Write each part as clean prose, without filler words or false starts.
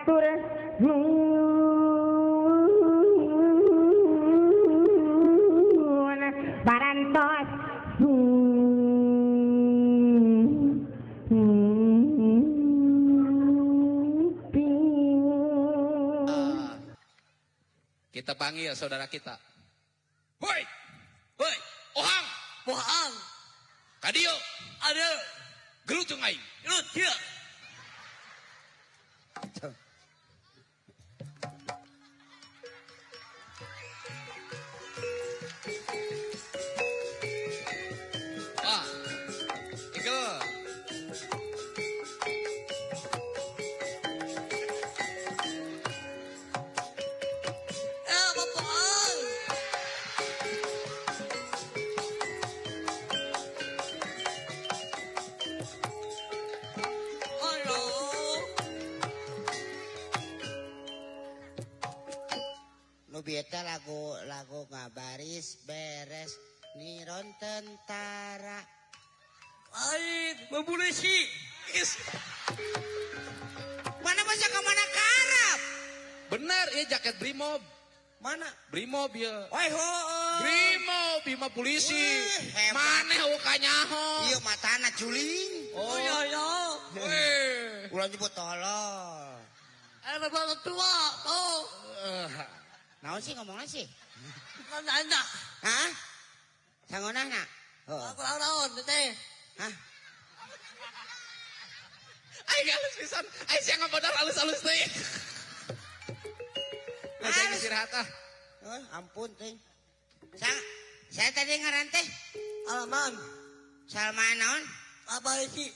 Hatur nuhun parantos. Kita panggil saudara kita. Woi, woi, ohang, bohang, kadio, ada, gelut jeung aing, gelut dia. Ah, itu. Bieta lagu-lagu ngabaris beres niron tentara. Lain membulisi. Mana masa ke mana karap? Benar ya jaket Brimob. Mana? Brimob ya. Oi ho. Brimob bima polisi. Maneh kanyaho. Iya matana juling. Oh iya iya. Weh. Ulah nyebut tolol. Bapak tua oh. Naon sih ngomongnya sih? Anak. Hah? Sangonah nak? Aku naon teh. Hah? Aing halus pisan. Aing sia ngabodor halus-halus teh. Nah, saya istirahat ah. Oh, ampun teh. Saya tadi ngaran teh. Salman. Salman naon? Aparisi.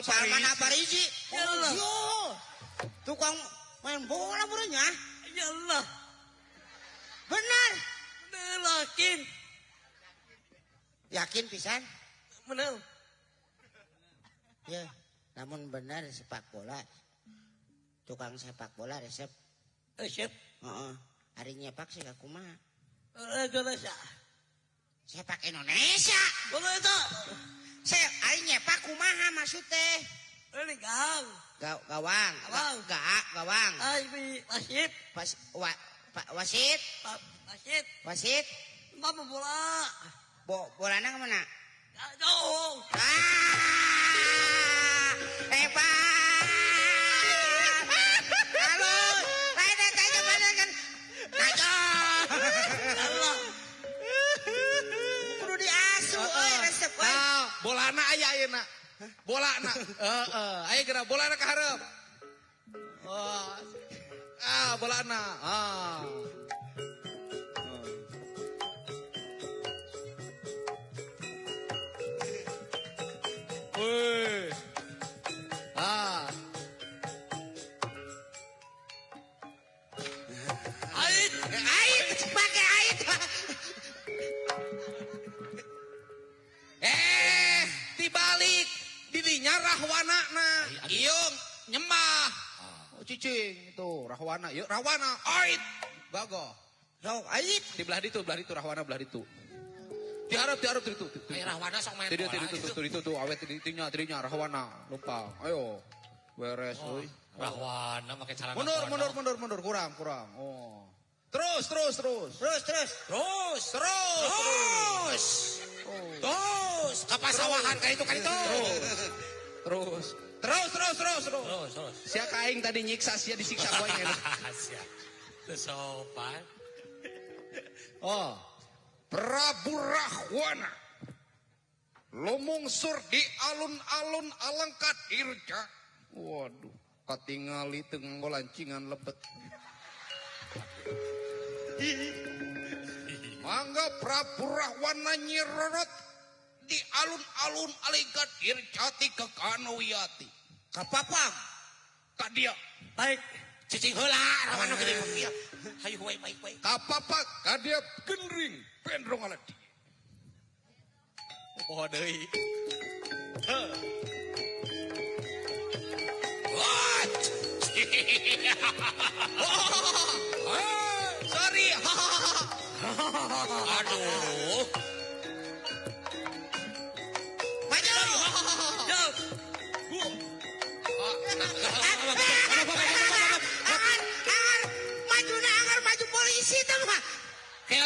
Salman Aparisi. Oh, tukang main bola burungnya. Ya Allah. Benar. Benar yakin. Yakin pisan? Benar. Ya, namun benar sepak bola. Tukang sepak bola resep. Resep? Heeh. Ari nyepak sih kumaha? Indonesia. Sepak Indonesia. Boleh itu. Saya ari nyepak kumaha maksud teh? Ini gang. Gawang. Gawang. Gawang. Ai wasit. Wasit. Wasit. Wasit. Apa bola? Bolana kemana? Jauh. Ah, hebat. Halo, lain tanya mana kan? Tanya. Kudu diasuh, euy resep euy. Bolana aya ayeuna. Bolana. Heeh, ayo geura bolana ka hareup. Oh. Ah, bolana. Ah. Woi. Ah. Ait, ait, pakai ait. Dibalik didinya rahwana na. Ieu nyembah. Oh, cicing itu rahwana. Ieu rahwana ait. Bagoh. Sok ait. Di belah ditu rahwana belah ditu. Diharap ditu. Ayo rahwana sok main bola. Ditu tuh awet ditunya rahwana. Lupa. Ayo. Beres euy. Rahwana make celana. Mundur kurang. Oh. Terus. Terus. Terus ke pasawahan ka itu. Terus. Sia ka aing tadi nyiksa sia disiksa ku aing. Sia. Teu sopan. Oh. Prabu Rahwana lumungsur di alun-alun alangkat irja. Waduh, katingali teu nganggo lancingan lebet. Mangga Prabu Rahwana nyirorot di alun-alun alangkat irjati ke Kanowiyati. Kapapang ka dia. Baik. Cicing heula Rahwana gede kieu. Hayu wae baik baik. Kapapak ka dia gendring pendrong aladi. Poho deui. Heuh. What? Sorry. Aduh. Maju. Jauh.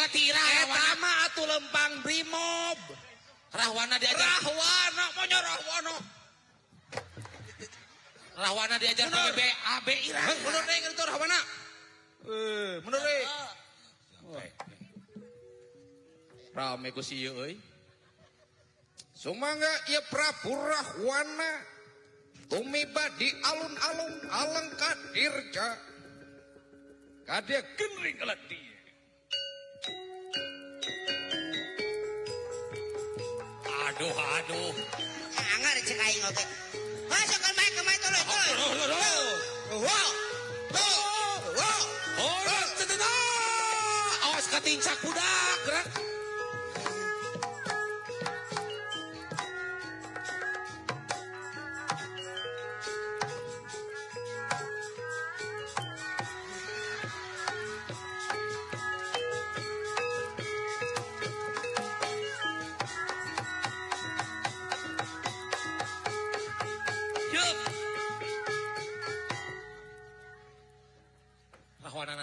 tira Eta mah atuh lempang Brimob. Rahwana diajar. Rahwana monya Rahwana. Rahwana diajar PBB AB ira. Mundur deui itu Rahwana. Mundur deui. Rame ku si ieu euy. Sumangga ieu Prabu Rahwana tumiba di alun-alun alengka dirja. Kadia genring ladi. Aduh, aduh. Anggar cek aing oge. Masuk kan bae kemai tuluy tuluy. Wow. Wow. Oh, awas katincak budak, gerak.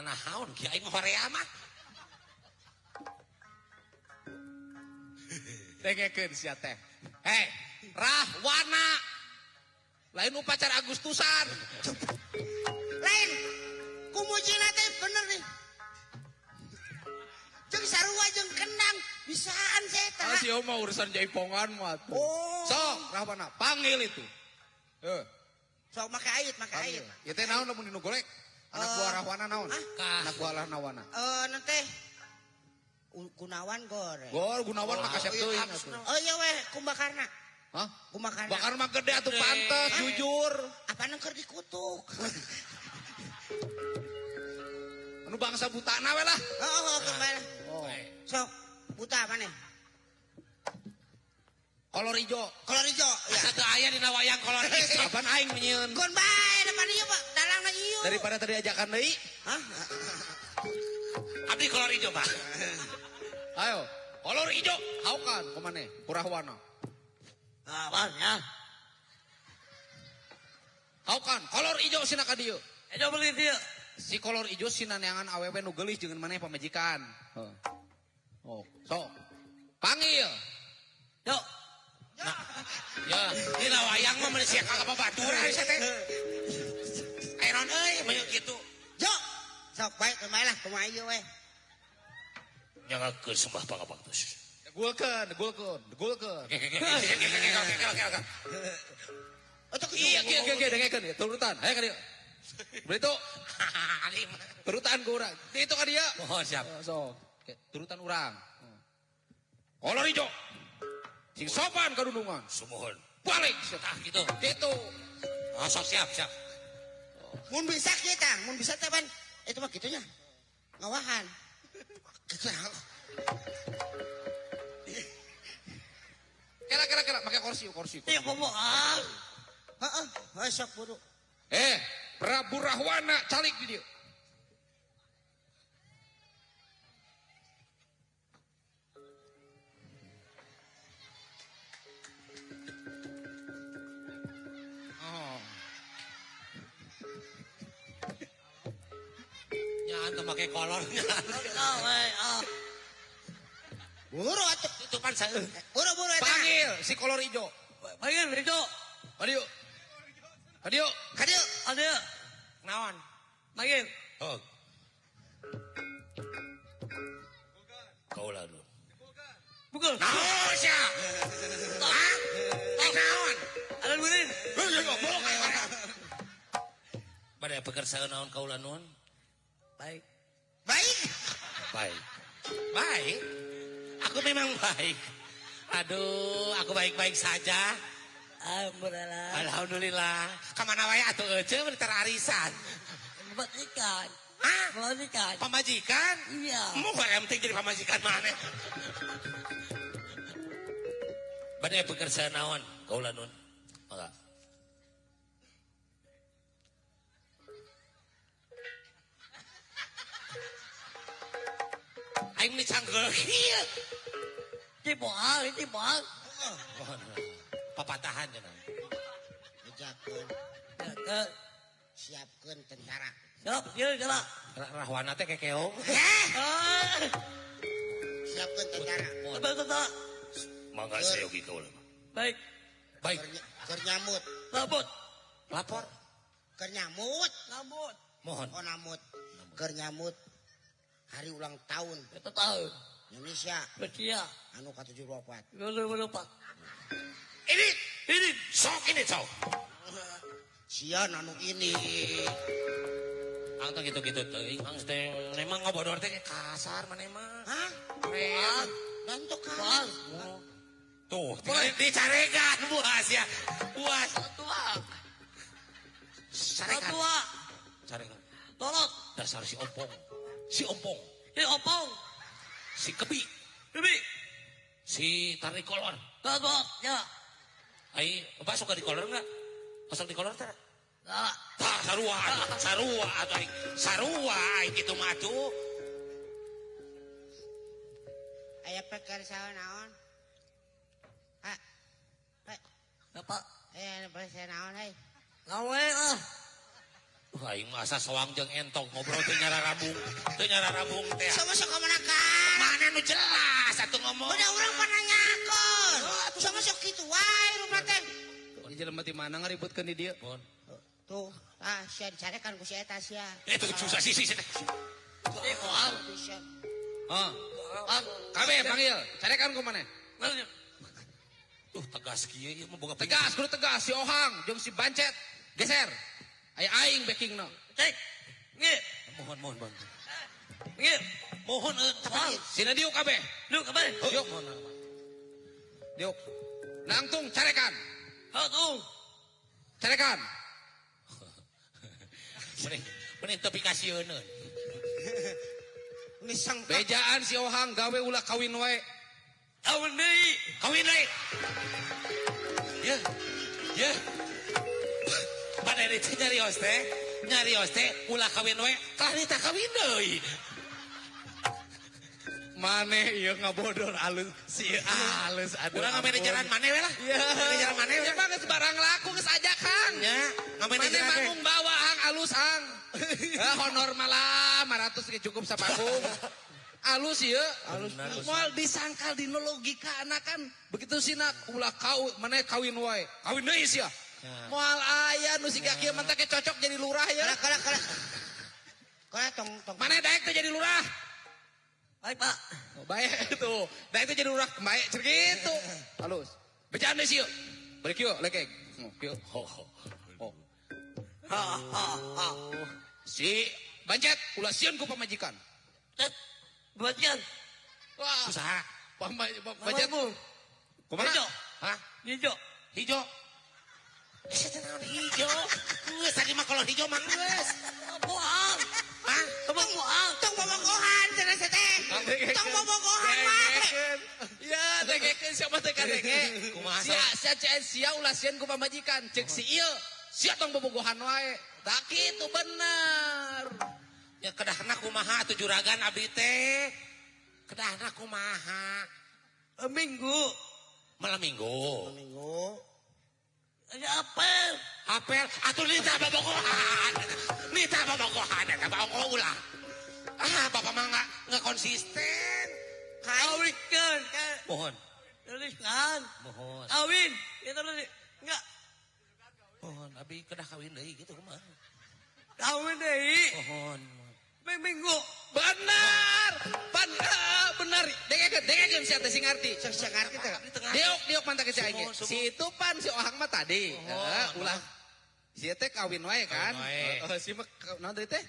Naon kieu aing horea mah. Dengekeun sia teh. Hei, Rahwana. Lain upacara Agustusan. Lain. Kumujina teh bener nih. Jeung sarua jeung kendang bisaan saya teh. Ah si mah urusan jaipongan mah atuh. Oh. Sok Rahwana panggil itu. Heuh. Sok make ait, make ait. Ieu teh naon lamun dinu golek? Anak buah Rahwana naon? Anak buah Rahwana. Nanti Gunawan goreng. Gor Gunawan mah kasep teuing atuh. Oh iya weh, Kumbakarna. Hah? Kumbakarna. Bakar mah gede atuh pantes, jujur. Apaan keur dikutuk? Anu bangsa butana we lah. Oh, kemana? Oh. Sok, buta maneh? Kolor ijo. Kolor ijo, ya. Asa teu aya dina wayang kolor ijo. Kapan aing menyieun? Gon bae depan ieu, Pak. Dalangna ieu. Daripada tadi ajakan deui. Hah? Abdi kolor ijo, Pak. Ayo, kolor ijo. Haukan kumaneh? Kurahwana. Apaan ya? Haukan, kolor ijo sina ka dieu. Ijo beli dieu. Si kolor ijo sina neangan awewe nu geulis jeung maneh pamajikan. Heuh. Oh, sok. Panggil. Yuk. Nah, ya, dina wayang mah mun sia ka babaturan sia teh. Ayeuna euy mah kitu. Jo. Sok bae kumaha lah, kumaha ieu we. Nyangakeun sembah pangabaktos. Degulkeun, degulkeun, degulkeun. Iya, iya, iya, dengekeun ya, turutan. Ayo ka dieu. Beli itu. Turutan ku urang. Itu ka dieu. Oh, siap. Sok, turutan urang. Kolor ijo. Sing sopan kadundungan. Sumuhun. Balik tah gitu. Gitu. Oh, sok siap, siap. Mun bisa kieu tah, mun bisa teh pan. Itu mah kitunya. Ngawahan. Gitu. Kela kela kela make kursi, kursi. Iya, bobo. Ah. Heeh, heuh sok buru. Prabu Rahwana calik di dieu. Oh. Nyahan teu make kolor. Buru atuh tutupan saeuh. Buru-buru eta. Panggil si kolor ijo. Panggil ijo. Kadieu. Kadieu. Kadieu. Kadieu. Naon? Panggil. Oh. Kaula dulu. Pukul. Naon sia? Hah? Naon? Ada burin. Heuh, goblok. Bade pekerjaan naon kaula nuhun? Baik. Baik. Baik. Baik. Aku memang baik. Aduh, aku baik-baik saja. Alhamdulillah. Alhamdulillah. Kamana wae atuh euceu meuni arisan. Pamajikan. Hah? Pamajikan. Pamajikan? Iya. Mau penting jadi pamajikan mana? Bade pekerjaan naon kaula nuhun? Mangga. Aing meni canggel kieu. Cipoang, cipoang. Papatahan cenah. Ujakeun. Siapkeun tentara. Siap, ieu geura. Rahwana teh kekeong. Heh. Siapkeun tentara. Tentara. Mangga sayogi kaula. Baik. Baik. Keur nyamut. Lapor. Lapor. Keur nyamut. Nyamut. Mohon. Oh namut. Keur nyamut hari ulang tahun. Eta tahun. Indonesia. Indonesia. Anu ka-74. 74. Ini. Ini. Sok ini sok. Sian anu ini. Ang teh gitu-gitu teuing ang teh memang ngobodor teh kasar maneh mah. Hah? Real. Bantuk kan. Tuh, dicarekan buas ya. Buas. Tua. Carekan. Tua. Carekan. Tolong. Dasar si ompong. Si ompong. Si ompong. Si kebi. Kebi. Si tarikolor. Tolong, ya. Ai, Bapak suka dikolor enggak? Masuk dikolor teh? Nah. Tah sarua, sarua atuh aing. Sarua aing kitu mah atuh. Aya peker saha naon? Ha. Pak. Bapak. Aya peker naon hei? Gawe ah. Aing mah asa soang jeung entong ngobrol teu nyararabung. Teu nyararabung teh. Sama sok kamanakan. Mana nu jelas atuh ngomong. Udah urang pananyakeun. Sama sok kitu wae rupna teh. Di jelema ti mana ngaributkeun di dieu? Mohon. Tuh, ah sia dicarekan ku si eta sia. Itu susah sih sih. Eh, koal. Hah. Kabeh panggil, carekan ku maneh. Tuh tegas kieu ieu mah boga tegas, kudu tegas si Ohang jeung si Bancet. Geser. Aya aing backingna. Cek. Nggih. Mohon mohon mohon. Nggih. Mohon tepat. Sina diuk kabeh. Diuk kabeh. Diuk. Diuk. Nangtung carekan. Heuh. Carekan. Mending mending tepi kasieun. Bejaan si Ohang gawe ulah kawin wae. Kawin deui. Kawin deui. Ya. Ya. Pada itu nyarios teh ulah kawin wae, tah nita kawin deui. Maneh ieu ngabodor alus si alus aduh. Urang ngamanajeran maneh we lah. Iya. Manajeran maneh we. Emang geus barang laku geus ajak Kang. Nya, maneh manggung bawa hang alus hang. Honor malah 500 ge cukup sapanggung. Alus ieu, alus. Moal disangkal dina logika anak kan begitu sina ulah kau maneh kawin wae. Kawin deui sia. Moal aya nu siga kieu mah teh cocok jadi lurah ya. Kalah kalah. Kalah tong tong. Maneh daek teh jadi lurah. Baik, Pak. Oh, baik tuh. Daek teh jadi lurah baik cer gitu. Halus. Bejaan deui sieu. Balik kieu lekek. Oh, kieu. Oh. Ha ha ha. Si Bancet ulah sieun ku pamajikan. Cet. Bajikan. Wah. Usaha. Bancet. Kumaha? Hijo. Hah? Hijo. Hijo. Sia teh naon hijo? Geus tadi mah kalau hijo mah geus. Bohong. Hah? Bohong. Tong bobogohan cenah sia teh. Tong bobogohan mah. Ya, dengekeun siapa teh kadenge. Kumaha? Sia sia sia sia ulah sieun ku pamajikan. Ceuk si ieu, sia tong bobogohan wae. Tah kitu bener. Ya kedahna kumaha atuh juragan abdi teh. Kedahna kumaha? Minggu. Malam minggu. Minggu. Ya apel. Apel atuh nita bobogohan. Nita bobogohan eta baong ulah. Ah, bapak mah enggak konsisten. Kawinkeun. Mohon. Tuliskan. Mohon. Kawin. Kita enggak. Mohon, abi kedah kawin deui gitu kumaha. Kawin deui. Mohon. Minggu. Benar. Pan benar. Dengekeun, dengekeun sia teh sing ngarti. Sing ngarti teh. Diuk, diuk mantak si aing. Si itu pan si Ohang mah tadi. Heeh, ulah. Si teh kawin wae kan. Heeh, si mah naon tadi teh?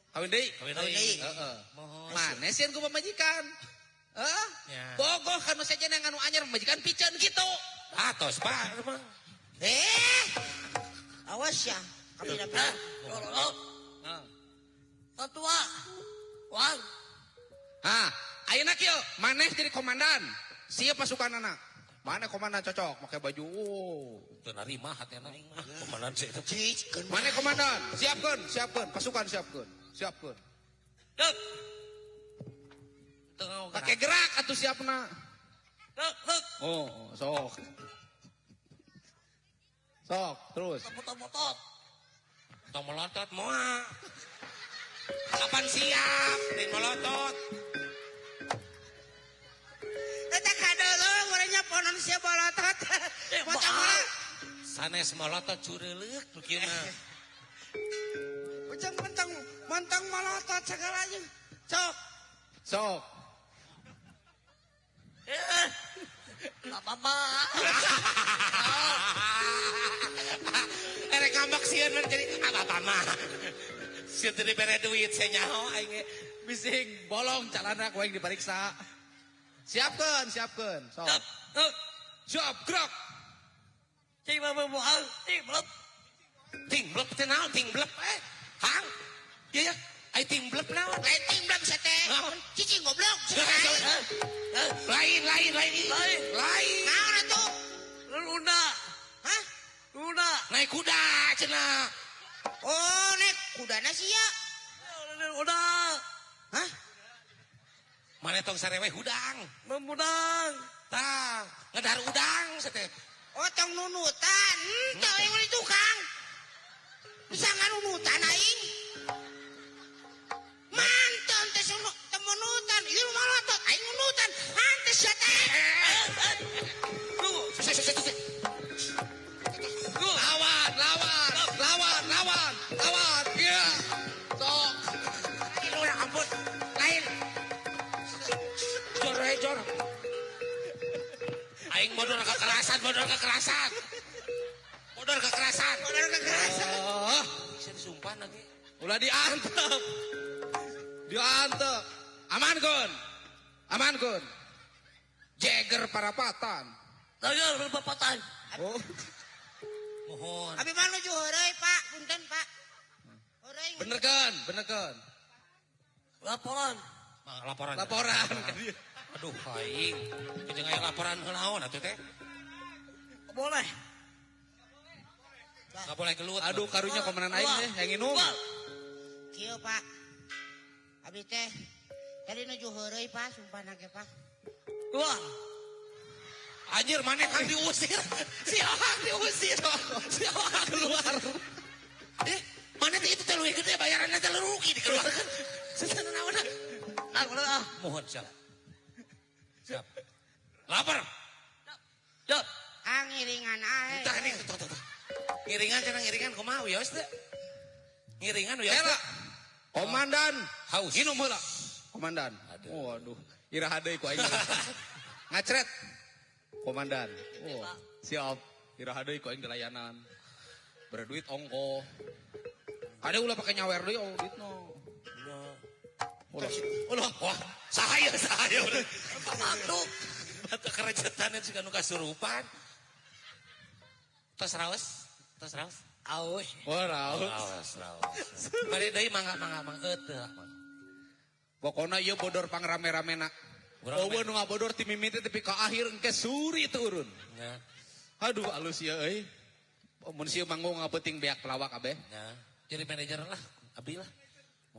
Kawin deui. Kawin deui. Heeh. Mohon. Maneh sieun ku pamajikan. Heeh. Bogoh kanu sejen yang anu anyar pamajikan piceun kitu. Atos, Pak. Eh. Awas ya. Kami dapat. Ketua. Wang. Hah, ayeuna kieu, maneh jadi komandan. Sieu pasukanana. Mana komandan cocok make baju. Teu narima hatena aing mah. Komandan sih eta. Mana komandan? Siapkeun, siapkeun, pasukan siapkeun. Siapkeun. Dek. Pakai gerak atuh siapna. Dek, dek. Oh, sok. Sok, terus. Motot-motot. Tong melotot moal. Kapan siap? Nih melotot. Panon sia bolotot. Pocong heula. Sanes molotot cureuleuk nu kieu mah. Ujang mentang mentang molotot segalanya. Sok. Sok. Enggak apa-apa. Erek ngambek sieun mah jadi apa-apa mah. Sieun teu dibere duit saya nyaho aing ge. Bising bolong calana ku aing diperiksa. Siapkeun, siapkeun. Sok. Siap, gerak. Cing bawa ting blep. Ting blep teh naon ting blep eh. Hang. Iya ya. Ai ting blep naon? Lain ting blep sia teh. Naon? Cicing goblok. Lain lain lain. Lain. Lain. Naon atuh? Luna. Hah? Luna. Naik kuda cenah. Oh, naik kudana sia. Kuda. Hah? Mana tong sarewe hudang. Memudang. Tah, ngedar udang sia teh. Oh, tong nunutan. Henteu aing di tukang. Bisa nganunutan aing. Mantan teh temenutan, ieu malotot aing nunutan. Hanteu sia teh. Lawan, lawan, lawan, lawan, lawan. Iya. Sok. Lain ulah ampun. Lain. Jor we jor. Aing bodor kekerasan, bodor kekerasan. Bodor kekerasan. Bodor kekerasan. Oh, Bisa disumpah lagi. ulah diantep. Diantep. Aman kun. Aman kun. Jeger parapatan. Jeger parapatan. Oh. Mohon. Abi mah nuju heureuy, Pak. Punten, Pak. Heureuy. Bener kan? Bener kan? Laporan. Laporan. Laporan. Aduh, aing. Jeung aya laporan naon atuh teh? Boleh. Enggak boleh gelut. Aduh, karunya komandan aing teh yang nginum. Kieu, Pak. Abi teh tadi nuju heureuy, Pak, sumpah ge, Pak. Keluar. Anjir, mana kan diusir. Si Ohang diusir. Si Ohang keluar. Mana teh itu teh leuwih gede bayaranna teh rugi dikeluarkan. Sesana naon? Ah, mohon siap. Siap. Lapor. Siap. Ah, ngiringan ae. Tah ini tuh tuh tuh. Ngiringan cenah ngiringan kumaha wios teh? Ngiringan wios teh. Komandan haus. Minum heula. Komandan. Waduh, iraha deui ku aing. Ngacret. Komandan. Oh, siap. Iraha deui ku aing dilayanan. Berduit ongko. Ada ulah pakai nyawer deui oh duitna. Ulah. Ulah, wah, sahaya sahaya. Batuk. Batuk kerecetan juga nu kasurupan. Tos raos, tos raos. Aus. Oh, raos. Raos, raos. Bari deui mangga mangga mangga teu. Pokona ieu bodor pangrame-ramena. Eueuh nu ngabodor ti mimiti tepi ka akhir engke suri turun. Nya. Aduh alus ieu euy. Mun sieu manggung ngapeuting beak pelawak kabeh. Nya. Jadi manajer lah, abi lah.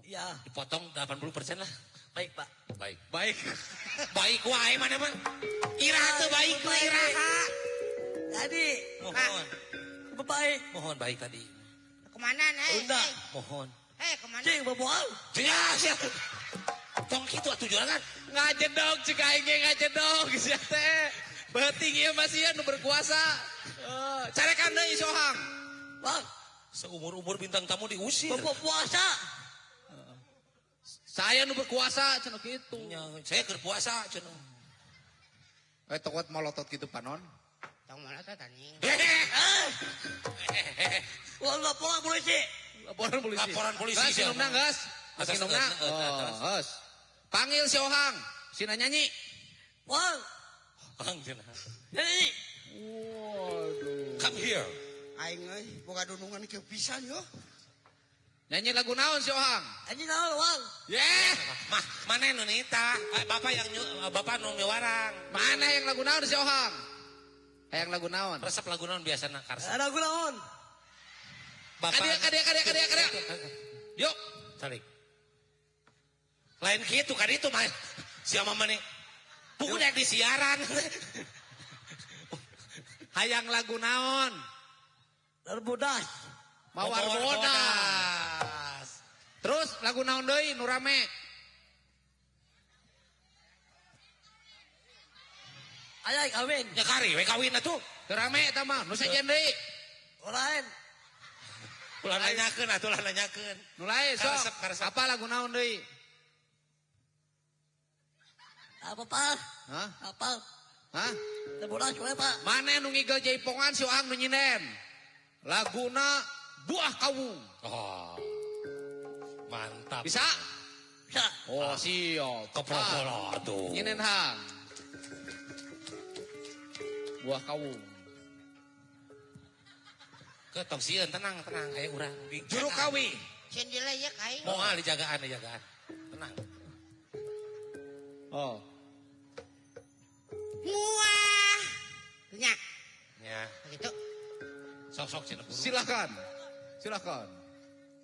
Ya. Dipotong 80% lah. Baik, Pak. Baik. Baik. Baik wae mana mah. Iraha teu baik mah iraha. Tadi. Mohon. Baik. Mohon baik tadi. Kemana nih? Unda. Mohon. Kemana? Cing, babuang. Ya, siap. Tong kitu atuh jualan. Ngajedog cek aing ge ngajedog sia teh. Beuting ieu mah sia nu berkuasa. Carekan deui si Ohang. Bang, seumur-umur bintang tamu diusir. Bapak puasa. Saya nu berkuasa cenah kitu. Nya, saya keur puasa cenah. Tokot molotot kitu panon. Tong molotot anjing. Wah, laporan polisi. Laporan polisi. Laporan polisi. Gas, minumna geus. Minumna. Oh, geus. Panggil si Ohang, sina nyanyi. Wang. Ohang cenah. Nyanyi. Waduh. Come here. Aing euy, boga dunungan kieu pisan yo. Nyanyi lagu naon si Ohang? Nyanyi naon, Wang? Yeah. Mah, mana nu nita? Bapak yang bapak nu miwarang. Mana yang lagu naon si Ohang? Hayang lagu naon? Resep lagu naon biasana karsa? Lagu naon? Bapak. Kadia, kadia, kadia, kadia. Yuk. Calik. Lain kitu kan itu mah. Siapa mah nih? Buku di siaran. Hayang lagu naon? Bodas. Mawar bodas. Terus lagu naon deui nu rame? Aya kawin. Ya kari we kawin atuh. Teu rame eta mah, nu sejen deui. Lain. Ulah nanyakeun atuh, ulah nanyakeun. Nu lain sok. Apa lagu naon deui? Apa Pak? Hah? Apa? Hah? Teu bodas we Pak. Maneh nu ngigel jaipongan si Oang nu nyinen. Laguna Buah Kawung. Oh. Mantap. Bisa? Bisa. Oh, siap. Keprokolo atuh. Nyinen hang. Buah kawung. Ke tong sieun tenang tenang aya urang. Juru kawi. Sieun deuleu ye ka aing. Moal dijagaan dijagaan. Tenang. Oh. Muah. Nya. Nya. Begitu. Sok-sok cenah buru. Silakan. Silakan.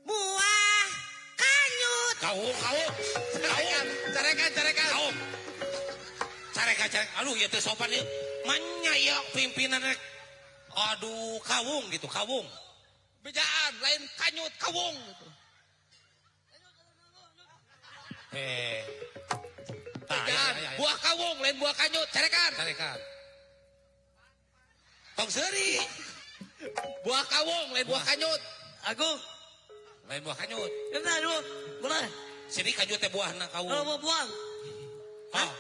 Buah kanyut. Kawung kawung. Carekan, carekan, carekan. Kawung. Carekan, carekan. Aduh ieu teh sopan ieu. Manya ieu pimpinan rek. Aduh, kawung gitu, kawung. Bejaan lain kanyut, kawung gitu. Eh. Bejaan, buah kawung lain buah kanyut, carekan. Carekan. Tong seuri. Buah kawung lain buah kanyut. Agung. Lain buah kanyut. Kena dulu, boleh. Sini kanyut teh buahna kawung. Kalau mau buang. Hah?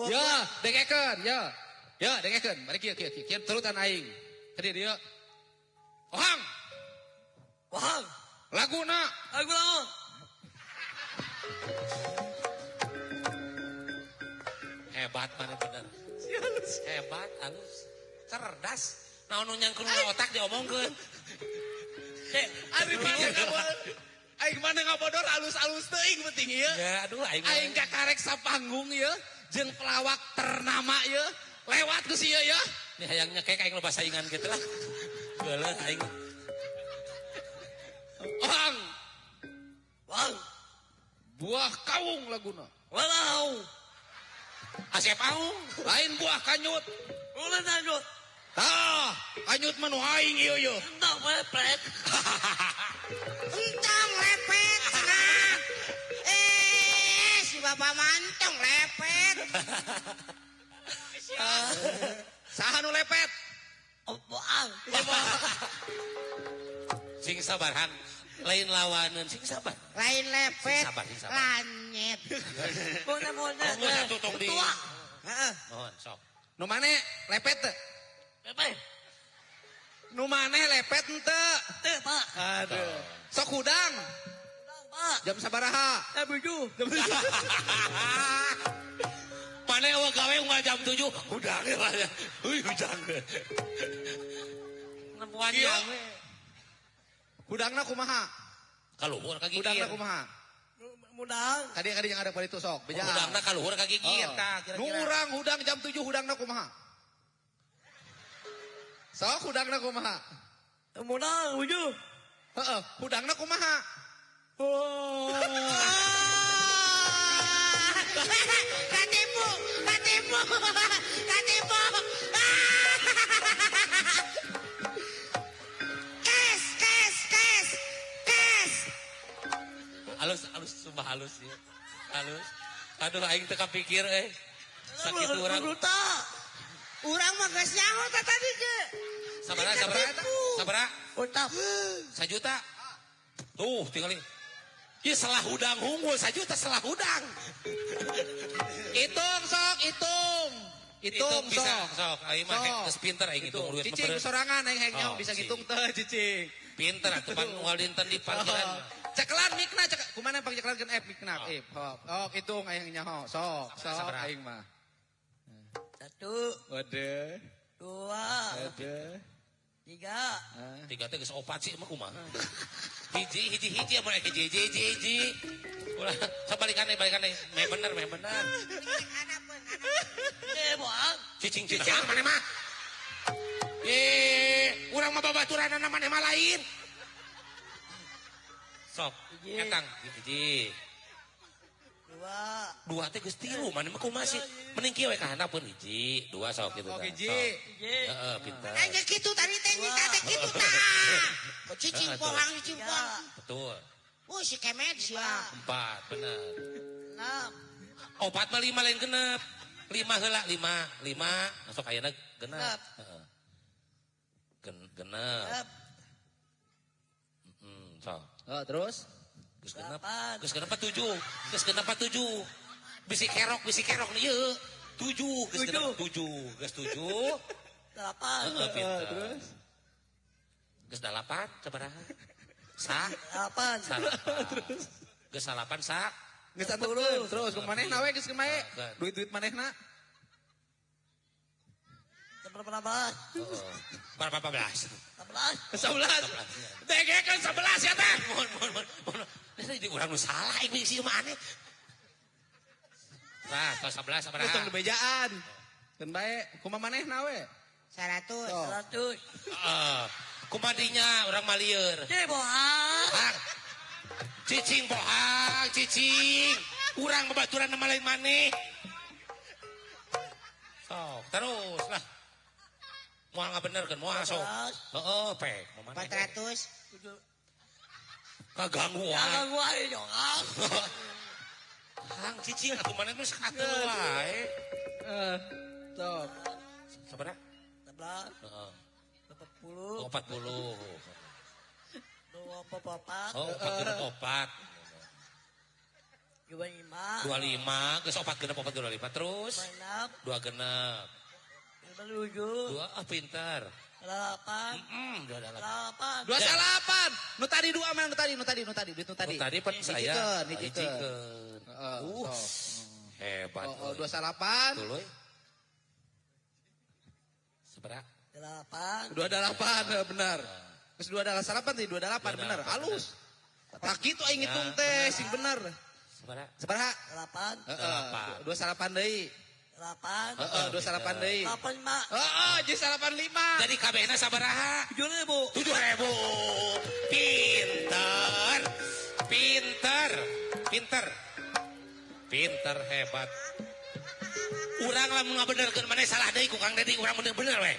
Ya, dengekeun, ya. Ya, dengekeun. Mari kieu kieu kieu turutan aing. Ka dieu. Ohang. Ohang. Laguna. Lagu naon? Hebat mana bener. Hebat, halus. Cerdas. Naon nu nyangkeun otak diomongkeun. Ari mana ngabodor? Aing mana ngabodor alus-alus teuing penting ieu. Ya, aduh aing. Aing kakarek sapanggung ieu jeung pelawak ternama ieu. Lewat ku si ieu ya. Nih hayangnya kayak aing loba saingan gitu lah. Geuleuh aing. Ohang. Wang. Buah kawung laguna. Walau. Asep aung. Lain buah kanyut. Ulah kanyut. Tah, kanyut mah nu aing ieu ieu. Entong lepet. Entong lepet cenah. Eh, si bapak mantong lepet. Saha nu lepet? Boang. Sing sabar hang. Lain lawaneun sing sabar. Lain lepet. Sing sabar, sing sabar. Lanyet. Boleh boleh. Mohon tong di. Heeh. Mohon sok. Nu mane lepet teu? Lepet. Nu maneh lepet henteu? Teu, Pak. Aduh. Sok hudang. Hudang, Pak. Jam sabaraha? Jam 7. Jam 7. Maneh eueuh gawe unggal jam 7, hudang we. Euy hudang. Nempuan jam we. Hudangna kumaha? Kaluhur ka gigir. Hudangna kumaha? Hudang. Kadi-kadi yang ada pada itu sok, bejaan. Hudangna kaluhur ka gigir tah kira-kira. Nu urang hudang jam 7 hudangna kumaha? Sok hudangna kumaha? Hudang 7. Heeh, hudangna kumaha? Oh. Katipu, katipu, katipu. Kes, kes, kes, kes. Halus, halus, sumpah halus ya. Halus. Aduh, aing teu kapikir eh. Sakit urang. Urang mah geus nyaho tah tadi ge. Sabaraha, sabaraha, sabaraha. Utap. 1 juta. Tuh, tinggalin. Ieu salah hudang unggul 1 juta salah hudang. Hitung sok, hitung. Hitung bisa, sok. Sok, aing mah geus pinter aing hitung duit. Cicing sorangan aing hayang nyaho bisa ngitung teu cicing. Pinter atuh pan unggal dinten di parkiran. Cekelan mikna cek. Kumaha pang cekelankeun app mikna. Oh, hitung aing nyaho. Sok, sok aing mah. 1. Waduh. 2. Waduh. 3. 3 teh geus 4 sih mah kumaha. Hiji hiji hiji mun hiji hiji hiji hiji. Ulah sabalikan deui balikan deui. Meh bener meh bener. Eh boang. Cicing cicing maneh mah. Eh, urang mah babaturanana maneh mah lain. Sok, etang hiji. 2. 2 teh geus 3 maneh mah kumaha sih? Mending kieu we ka handapeun 1, 2 sok kitu tah. Hiji. Heeh, pinter. Aing ge kitu tadi teh nyita teh kitu tah. Cicing pohang cicing pohang. Betul. Oh si kemed sia. 4 bener. 6. 4 mah 5 lain genep. 5 heula, 5, 5. Masuk ayeuna genep. Heeh. Genep. Sok. Oh, terus? Geus genep. Geus genep 7. Geus genep 7. Bisi kerok nih ieu. 7, geus genep 7. Geus 7. 8. Heeh, pinter. Terus? Geus 8 sabaraha? Sa? 8. Terus? Geus 8 sa? Geus antepkeun. Terus kumanehna we geus kumaha? Duit-duit manehna. Berapa? Berapa belas? 11. 11. Degekeun 11 ya teh. Mohon mohon mohon. Ini di urang nu salah ini si mah aneh. Nah, tos 11 sabaraha? Tong bejaan. Keun bae kumaha manehna we? 100. 100. Heeh. Kumaha dinya urang mah lieur. Cih bohang. Cicing bohang, cicing. Urang babaturan nama lain maneh. Sok, terus lah. Moal ngabenerkeun moal sok. Heeh, pek. 400. Kaganggu wae. Kaganggu wae jongak. Hang cicing atuh maneh geus katuh wae. Sok. Sabaraha? 11. Heeh. 40. Oh, 40. 24. Oh, 44. 25. 25, geus 4 genep 4 25 terus. 26. 2 genep. 7. 2, ah pintar. 8. 28. 8. 28. Nu tadi 2 mana nu tadi, nu tadi, nu tadi, duit nu tadi. Nu tadi pan saya. Hijikeun. Heeh. Hebat. Oh, 28. Tuluy. Sabaraha? 8. 28 benar. Geus 28 tadi 28 bener. Halus. Tak kitu aing ngitung teh sing bener. Sabaraha? Sabaraha? 8. Heeh. 28 deui. 8. Heeh, 28 deui. 85. Heeh, jeung 85. Jadi kabehna sabaraha? 7.000. 7.000. Pinter. Pinter. Pinter. Pinter hebat. Urang lamun ngabenerkeun maneh salah deui ku Kang Dedi, urang bener-bener we.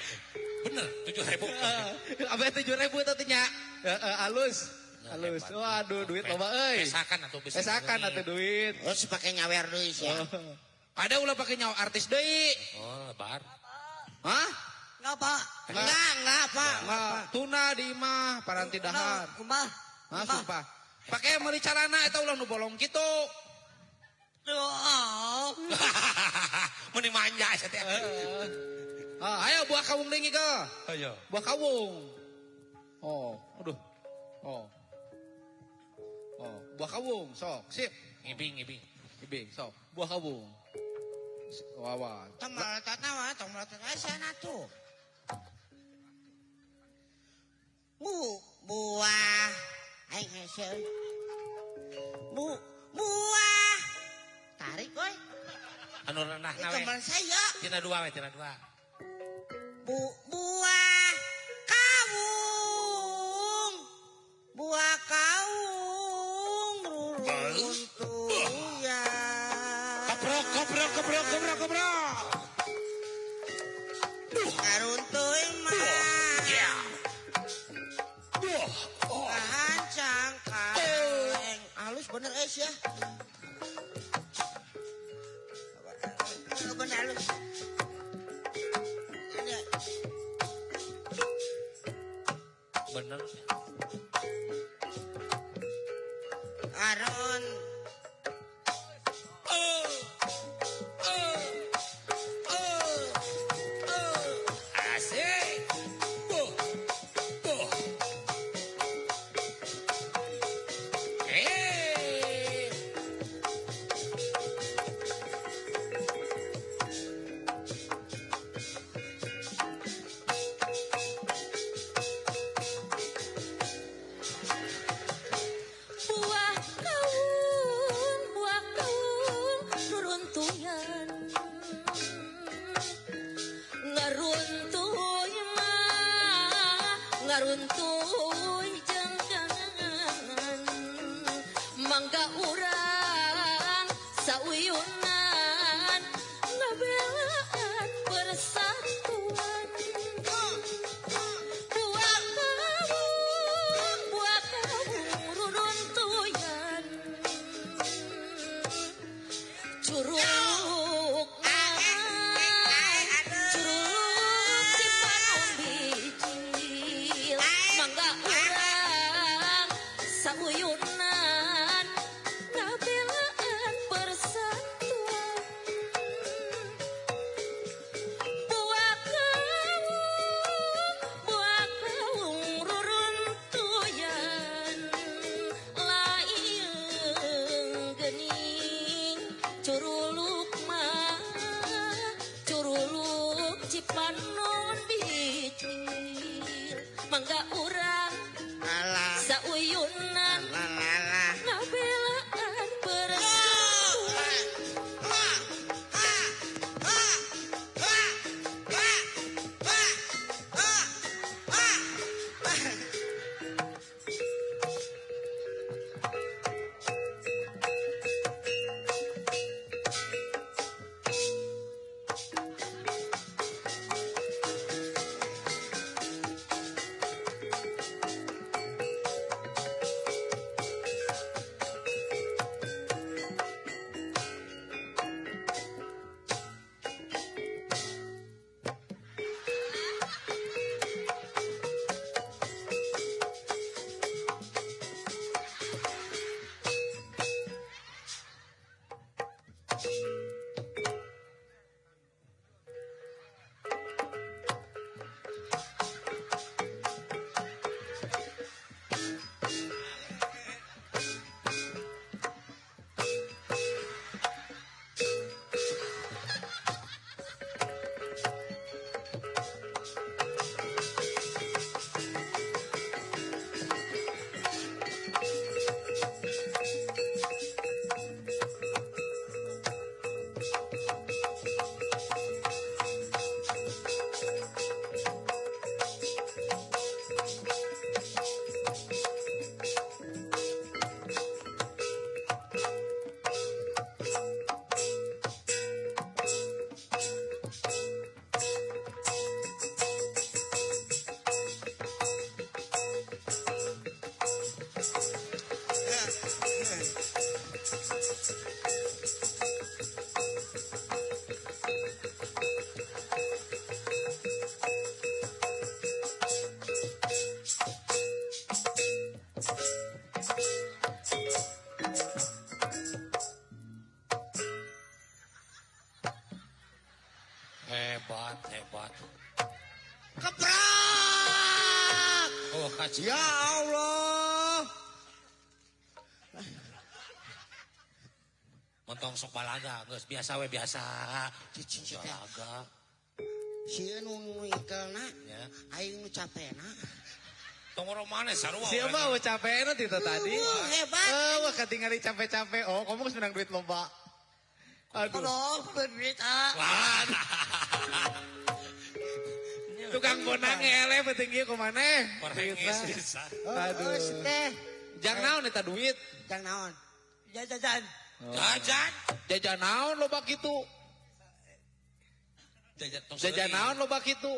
Bener, 7.000. Heeh, abeh 7.000 teh nya. Heeh, alus. Halus. Waduh, duit loba euy. Pesakan atuh bisa. Pesakan atuh duit. Terus pake nyawer deui sia. Ada ulah pakai nyawa artis deui. Oh, lebar. Hah? Enggak, Pak. Enggak, Pak. Enggak. Tuna di imah, paranti dahar. Kumaha? Hah, sumpah. Pakai meuli calana eta ulah nu bolong kitu. Tuh. Meni manja sia teh. Ayo buah kawung deui ke. Ayo. Buah kawung. Oh, aduh. Oh. Oh, buah kawung, sok. Sip. Ngibing, ngibing. Ngibing, sok. Buah kawung. Wawa. Tong melotot nawa, tong melotot sana tuh. Bu, buah. Aing hese. Bu, buah. Tarik euy. Anu rendah we. Teman saya. Tina dua we, tina dua. Bu, buah kawung. Buah kawung runtuh ya. Keprok, keprok, keprok, keprok, keprok. Karuntuy mah. Yeah. Tahan cangkang. Halus bener es ya. Bener halus. Bener. Aron. Asik. Eh. Buah kawung ruruntuyan. Ngaruntuy mah, ngaruntuy jenggangan. Mangga urang sauyunan, ngabelaan persatuan. Buah kawung ruruntuyan. Curug Maju. Ya Allah. Montong sok balaga, geus biasa we biasa. Cicing teh. Balaga. Sieun nu ikelna, Ya. aing nu capena. Tong romane sarua. Siapa mah capek itu tadi. Hebat. Wah ketinggalan capek-capek. Oh, kamu geus menang duit lomba. Aduh. Tolong duit ah. Wah. Tukang bonang eleh penting ieu kumaneh. Perhengis bisa. Aduh. Teh. Jang naon eta duit? Jang naon? Jajan. Jajan. Jajan naon loba kitu? Jajan tong Jajan seuri. naon loba kitu?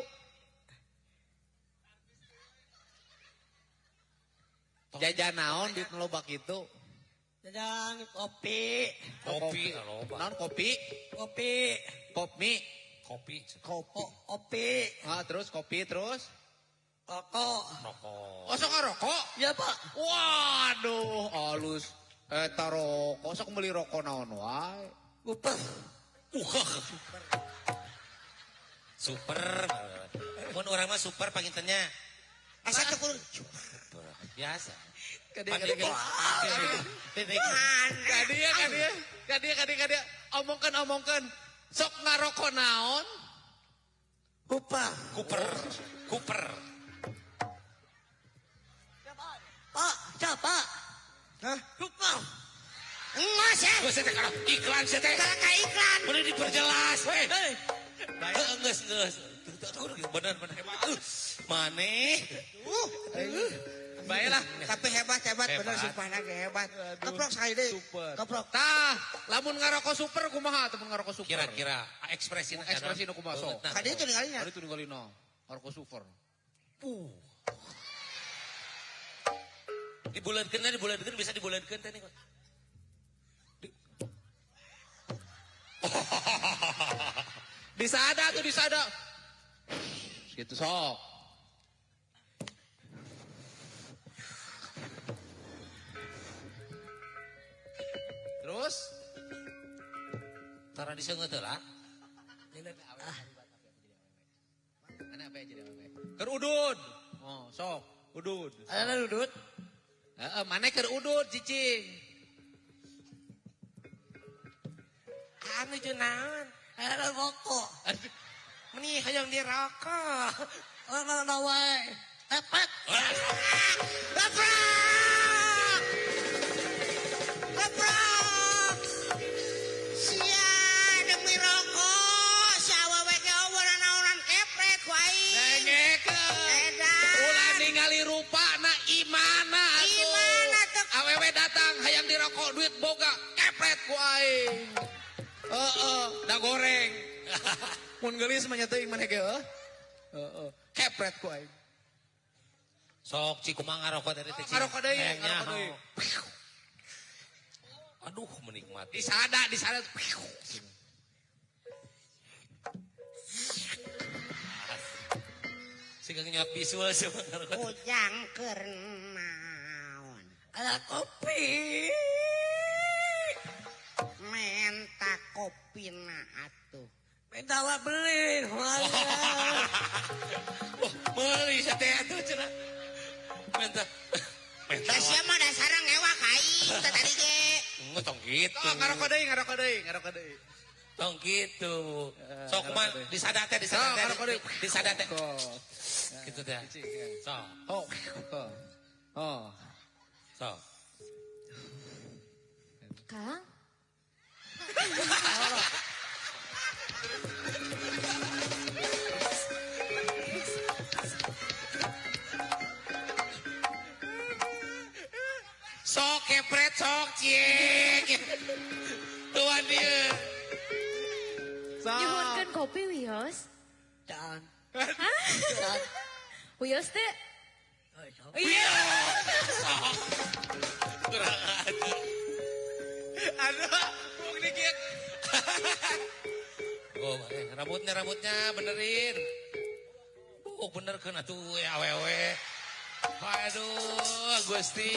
Jajan naon duit loba kitu? Jajan kopi. Kopi loba. Naon kopi? Kopi. Kopi. Kopi. Kopi. Kopi. Ah, terus kopi terus. Rokok. Rokok. Oh, sok ngarokok? Ya Pak. Waduh, halus. Eta rokok, sok beli rokok naon wae. Super. Super. Mun urang mah super pangintennya. Asa teu kudu. Super. Biasa. Kadia kadia. Kadia kadia. Kadia kadia kadia. Omongkeun omongkeun. Sok ngarokok naon? Cooper. Cooper. Cooper. Pak, siapa? Hah? Cooper. Engos ya. Geus teh kalau iklan teh. Kalau ka iklan. Boleh diperjelas we. Hei. Heeh geus geus. Bener bener hebat. Maneh. Baiklah. Tapi hebat hebat bener Hebat. sumpahna ge hebat. Keprok sekali deui. Super. Keprok. Tah, lamun ngarokok super kumaha teu ngarokok super? Kira-kira ekspresi Ekspresi nu kumaha sok? Kadi itu ningalinya. Kadi itu ninggalina. Ngarokok super. Dibulatkeun dibulatkeun bisa dibulatkeun teh nih. Disada tuh disada. Gitu sok. Terus? Tara diseungeut heula. Mana apa jadi apa? Keur udud. Oh, sok, udud. Ada udud? Heeh, mana keur udud cicing. Anu jeung naon? Ada rokok. Meni hayang dirokok. Orang wae. Tepat. Keprok. Keprok. Sia demi rokok, si awewe ge naonan kepret ku aing. Dengekeun. Edan. Ulah ningali rupana imana atuh. Imana tuh. Awewe datang hayang dirokok duit boga kepret ku aing. Heeh, da goreng. Mun geulis mah nya teuing maneh ge heuh. Heeh, kepret ku aing. Sok cik kumaha ngarokok tadi teh. Ngarokok deui, ngarokok deui. Aduh menikmati. Disada, disada. Sing nyot visual sih ngarokok. Ujang keur naon? Ada kopi. Menta kopina atuh. Minta wa beli. Wah, meuli teh atuh cenah. Minta. Minta. Da sia mah dasarna ngewa ka aing teh tadi ge. Tong gitu. Oh, ngarokok deui, ngarokok deui, ngarokok deui. Tong gitu. Sok mah disada teh, disada teh. Ngarokok deui. Disada teh. Gitu teh. Sok. Oh. Oh. Sok. Kang? Sok kepret sok cik. Tuan dia. Sok. Nyuhunkeun kopi wios. Can. Hah? Can. Wios teh. Oh, Iya. Sok. Kurang ajar. Aduh, bung dikit. Oh, rambutnya rambutnya benerin. Oh, bener kan atuh ya awewe. Aduh, Gusti.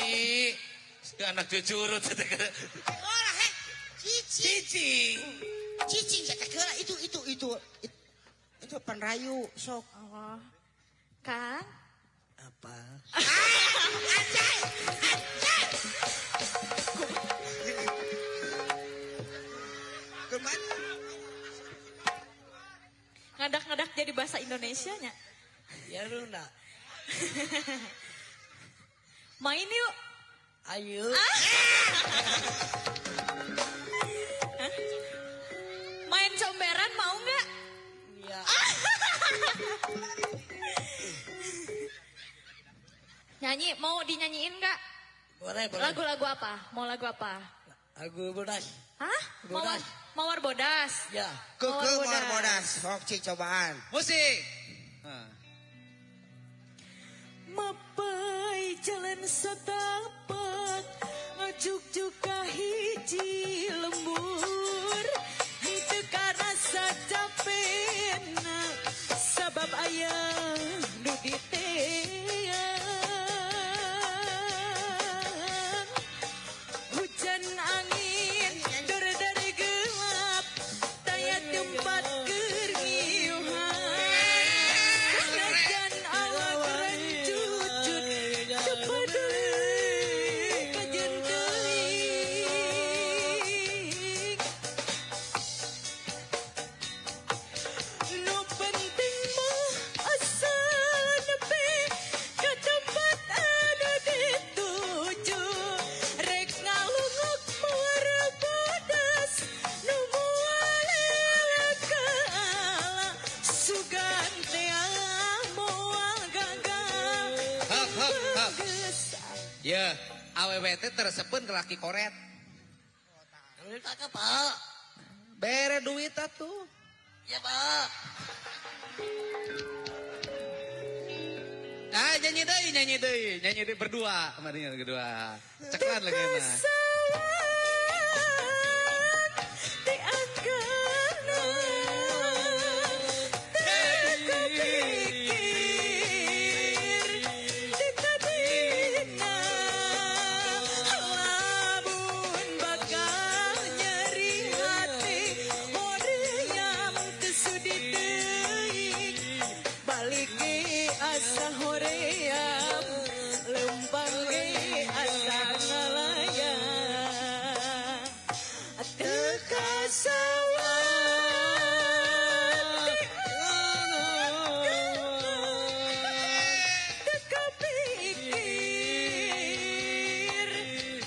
Ke anak cucu urut. Olah heh. Cicing. Cicing. Cicing teh heula itu itu itu. Itu panrayu sok. Oh. Kang? Apa? Anjay! Anjay! Kemana? Ngadak-ngadak jadi bahasa Indonesianya. Ya Luna. Main yuk. Ayo. Hah? Main comberan mau nggak? Ya. Nyanyi, mau dinyanyiin nggak? Boleh, boleh. Lagu-lagu apa? Mau lagu apa? Lagu bodas. Hah? Bodas. Mawar bodas. Ya. Keke mawar bodas. Sok cik cobaan. Musik. Mapai jalan setapak ngajuk-juk ka hiji lembur henteu karasa capena sabab aya nu diteang hujan angin dor-dor gelap taya tempat keur ngiuhan najan awak rencucut teu peduli kajeun teuing nu penting mah asa nepi ka tempat anu dituju rek ngalungok mawar bodas nu moal kaala sugan teh moal gagal. Hok, hok, hok. Ya, awewe teh teresepeun ke laki koret. Duit apa, Pak? Bere duit atuh. Ya, Pak. Ah, nyanyi deui, nyanyi deui, nyanyi deui berdua, kemarin berdua. Ceklan lagi mah. Ti angkana teu kapikir ti tadina lamun bakal nyeri hati hoream teu sudi teuing balik ge asa hoream lempang ge asa ngalayang teu kasawat teu kapikir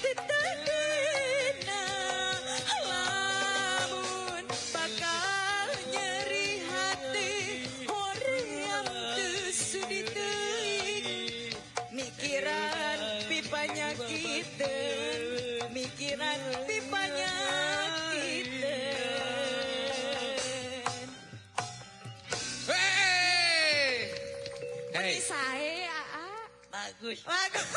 ti tadina lamun bakal nyeri hati hoream teu sudi teuing mikiran pipanyakiteun mikiran pipanyakiteun. Hey! Hey, Ini sae aa. Bagus. Bagus.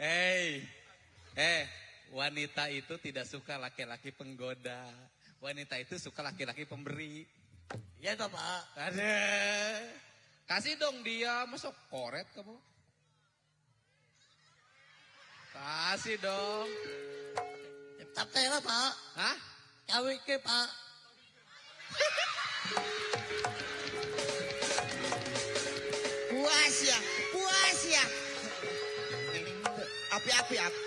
hey. Eh, wanita itu tidak suka laki-laki penggoda. Wanita itu suka laki-laki pemberi. Ya, toh, Pak. Ada. Kasih dong dia, masuk koret kamu. Kasih dong. Tetap teh lah, Pak. Hah? Kawin ke, Pak. Puas ya, puas ya. Api, api, api.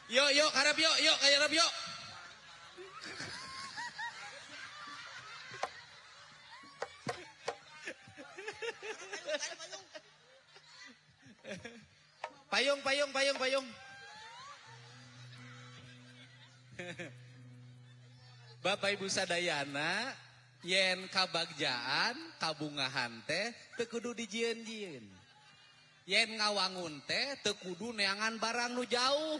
Yuk, yuk, harap yuk, yuk, kayak harap yuk. Payung, payung, payung, payung. Bapak Ibu sadayana, yen kabagjaan, kabungahan teh teu kudu dijieun-jieun. Yen ngawangun teh teu kudu neangan barang nu jauh.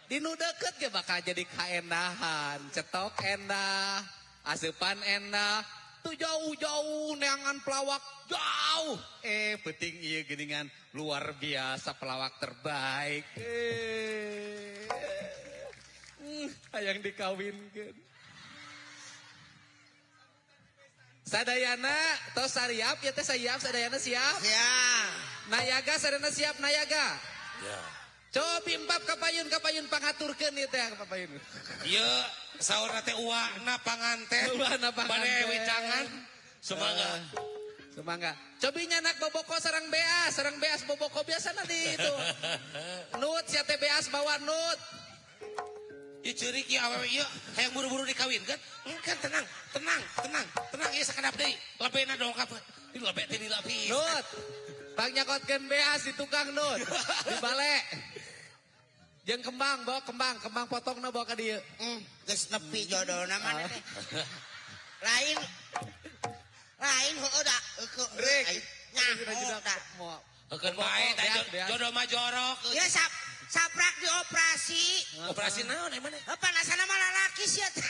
Di nu deket ge bakal jadi kaendahan, cetok endah, asupan endah. Tuh jauh-jauh neangan pelawak jauh. Penting ieu geuningan luar biasa pelawak terbaik. Hayang dikawinkeun. Sadayana tos sariap ya teh siap, sadayana siap. Siap. Nayaga sadayana siap nayaga. Ya. Cobi empap kapayun kapayun pangaturkeun ieu teh kapayun. Ieu saurna teh uana panganten. Uana panganten. Bade wicangan. Sumangga. Sumangga. Cobi nyanak boboko sareng beas boboko biasana di itu. Nut sia teh beas bawa nut. Ieu ceurik ieu awewe ieu hayang buru-buru dikawinkeun. Kan tenang, tenang, tenang, tenang ieu sakedap deui. Lebena dongkap. Di lebe teh dilapis. Nut. Bang nyakotkeun beas di tukang nut. Di bale. Jeung kembang, bawa kembang, kembang potongna bawa ka dieu. Geus nepi jodona mah teh. Lain lain heueuh da Rek. Nyaho da. Heukeun bae tah jodoh mah jorok. Ieu saprak dioperasi. Operasi naon emang? Panasana mah lalaki sia teh.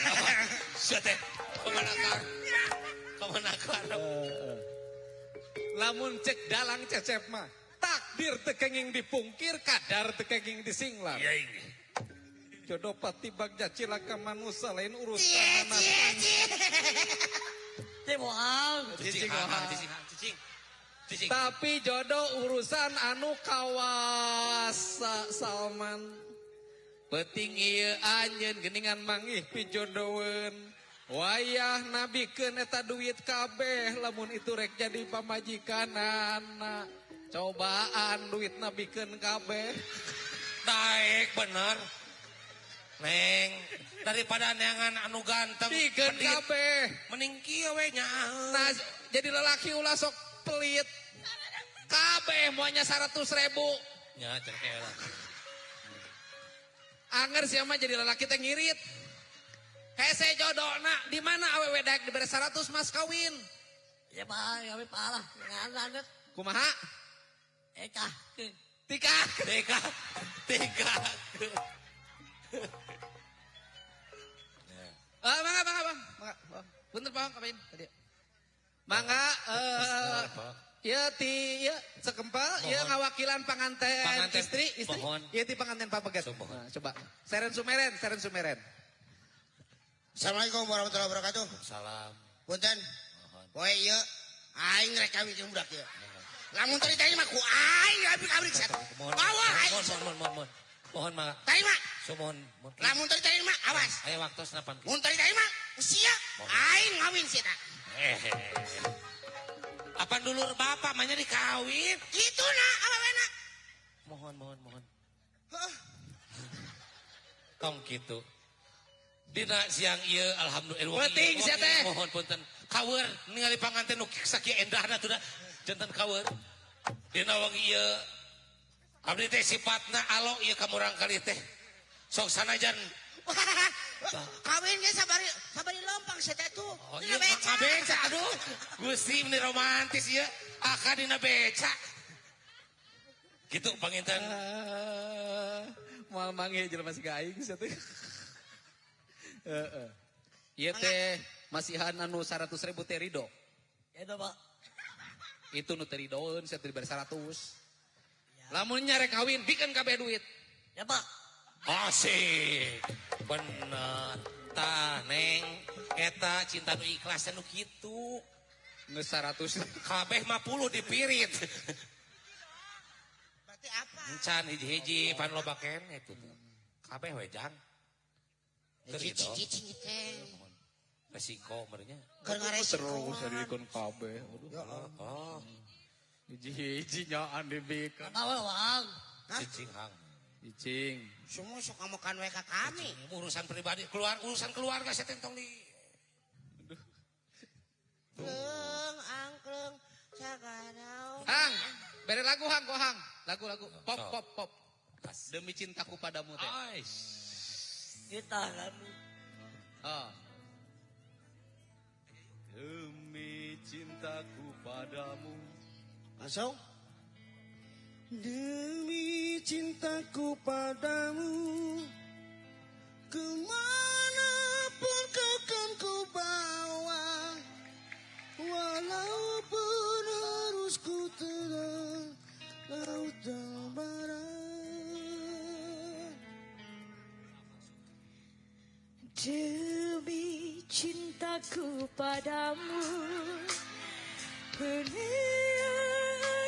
Sia teh. Kamana kar? Kamana kar? Lamun cek dalang cecep mah takdir teu kenging dipungkir, kadar teu kenging disinglar. Iya ini. Jodoh pati bagja cilaka manusa lain urusan anak. Cicing bohong. Cicing cicing cicing. Cicing. Tapi jodoh urusan anu kawasa Salman. Penting ieu anjeun geuningan manggih pijodoheun. Wayah nabikeun eta duit kabeh lamun itu rek jadi pamajikanana. Cobaan duit nabikeun kabeh. Daek bener. Neng, daripada neangan anu ganteng bikeun kabeh. Mending kieu we nyaah. Nah, jadi lelaki ulah sok pelit. Kabeh moanya 100.000. Nya cenah lah. Anger sia mah jadi lelaki teh ngirit. Hese jodona di mana awewe daek dibere 100 mas kawin. Ya Pak, kami parah. Ngan Kumaha? Ekahkeun. Tikah. Tikah. Tikah. Mangga, mangga, Bang. Mangga. Punten Bang, kapain tadi. Mangga ieu ti ieu sekempel ieu ngawakilan panganten istri, istri. Ieu ti panganten papegat. Nah, coba. Seren sumeren, seren sumeren. Assalamualaikum warahmatullahi wabarakatuh. Salam. Punten. Poe ieu aing rek kawin jeung budak ieu. Lamun teu diterima ku aing abrik-abrik sia. Bawa aing. Mohon mohon mohon. Mohon mangga. Terima. Sumohon. Lamun teu diterima awas. Aya waktosna pan. Mun teu diterima sia aing ngawin sia tah. Apan dulur bapak mah nya dikawin. Kitu na awewena. Mohon mohon mohon. Heeh. Tong kitu. Dina siang ieu alhamdulillah. Penting sia teh. Mohon punten. Kawer ningali panganten nu sakieu endahna tuh da. Janten kawer. Dina wengi ieu abdi teh sifatna alo ieu ka murang kali teh. Sok sanajan kawin ge sabari sabari lompang sia teh tuh. Oh, dina beca. Beca aduh. Gusti meni romantis ieu. Aka dina beca. Gitu panginten. Moal manggih jelema siga aing sia teh. Heeh. Ieu teh masihan anu 100.000 teh rido. Ya itu Pak. Itu nu teh ridoeun sia teh dibere 100. Lamun nya rek kawin bikeun kabeh duit. Ya Pak. Asik. Bener. Tah Neng, eta cinta nu ikhlas nu kitu. Geus 100. Kabeh mah 10 dipirit. Berarti apa? Encan hiji-hiji pan loba keneh tuh. Kabeh we jang. Cicing teh. Resiko merenya. Keur ngaresiko. Terus dikeun kabeh. Aduh. Oh. Hiji-hiji nyaan dibikeun. Tahu Bang. Cicing hang. Cicing. Semua sok ngamokan we ka kami. Urusan pribadi, keluar urusan keluarga saya tentong di. Aduh. Angklung, angklung, sagarau. Hang, bere lagu hang, go hang. Lagu-lagu pop pop pop. Demi cintaku padamu teh. Ais. Kita lagu. Ah. Demi cintaku padamu. Langsung. Demi cintaku padamu, kemanapun kau kan ku bawa, walaupun harus ku terang laut dan barat. Demi cintaku padamu, beri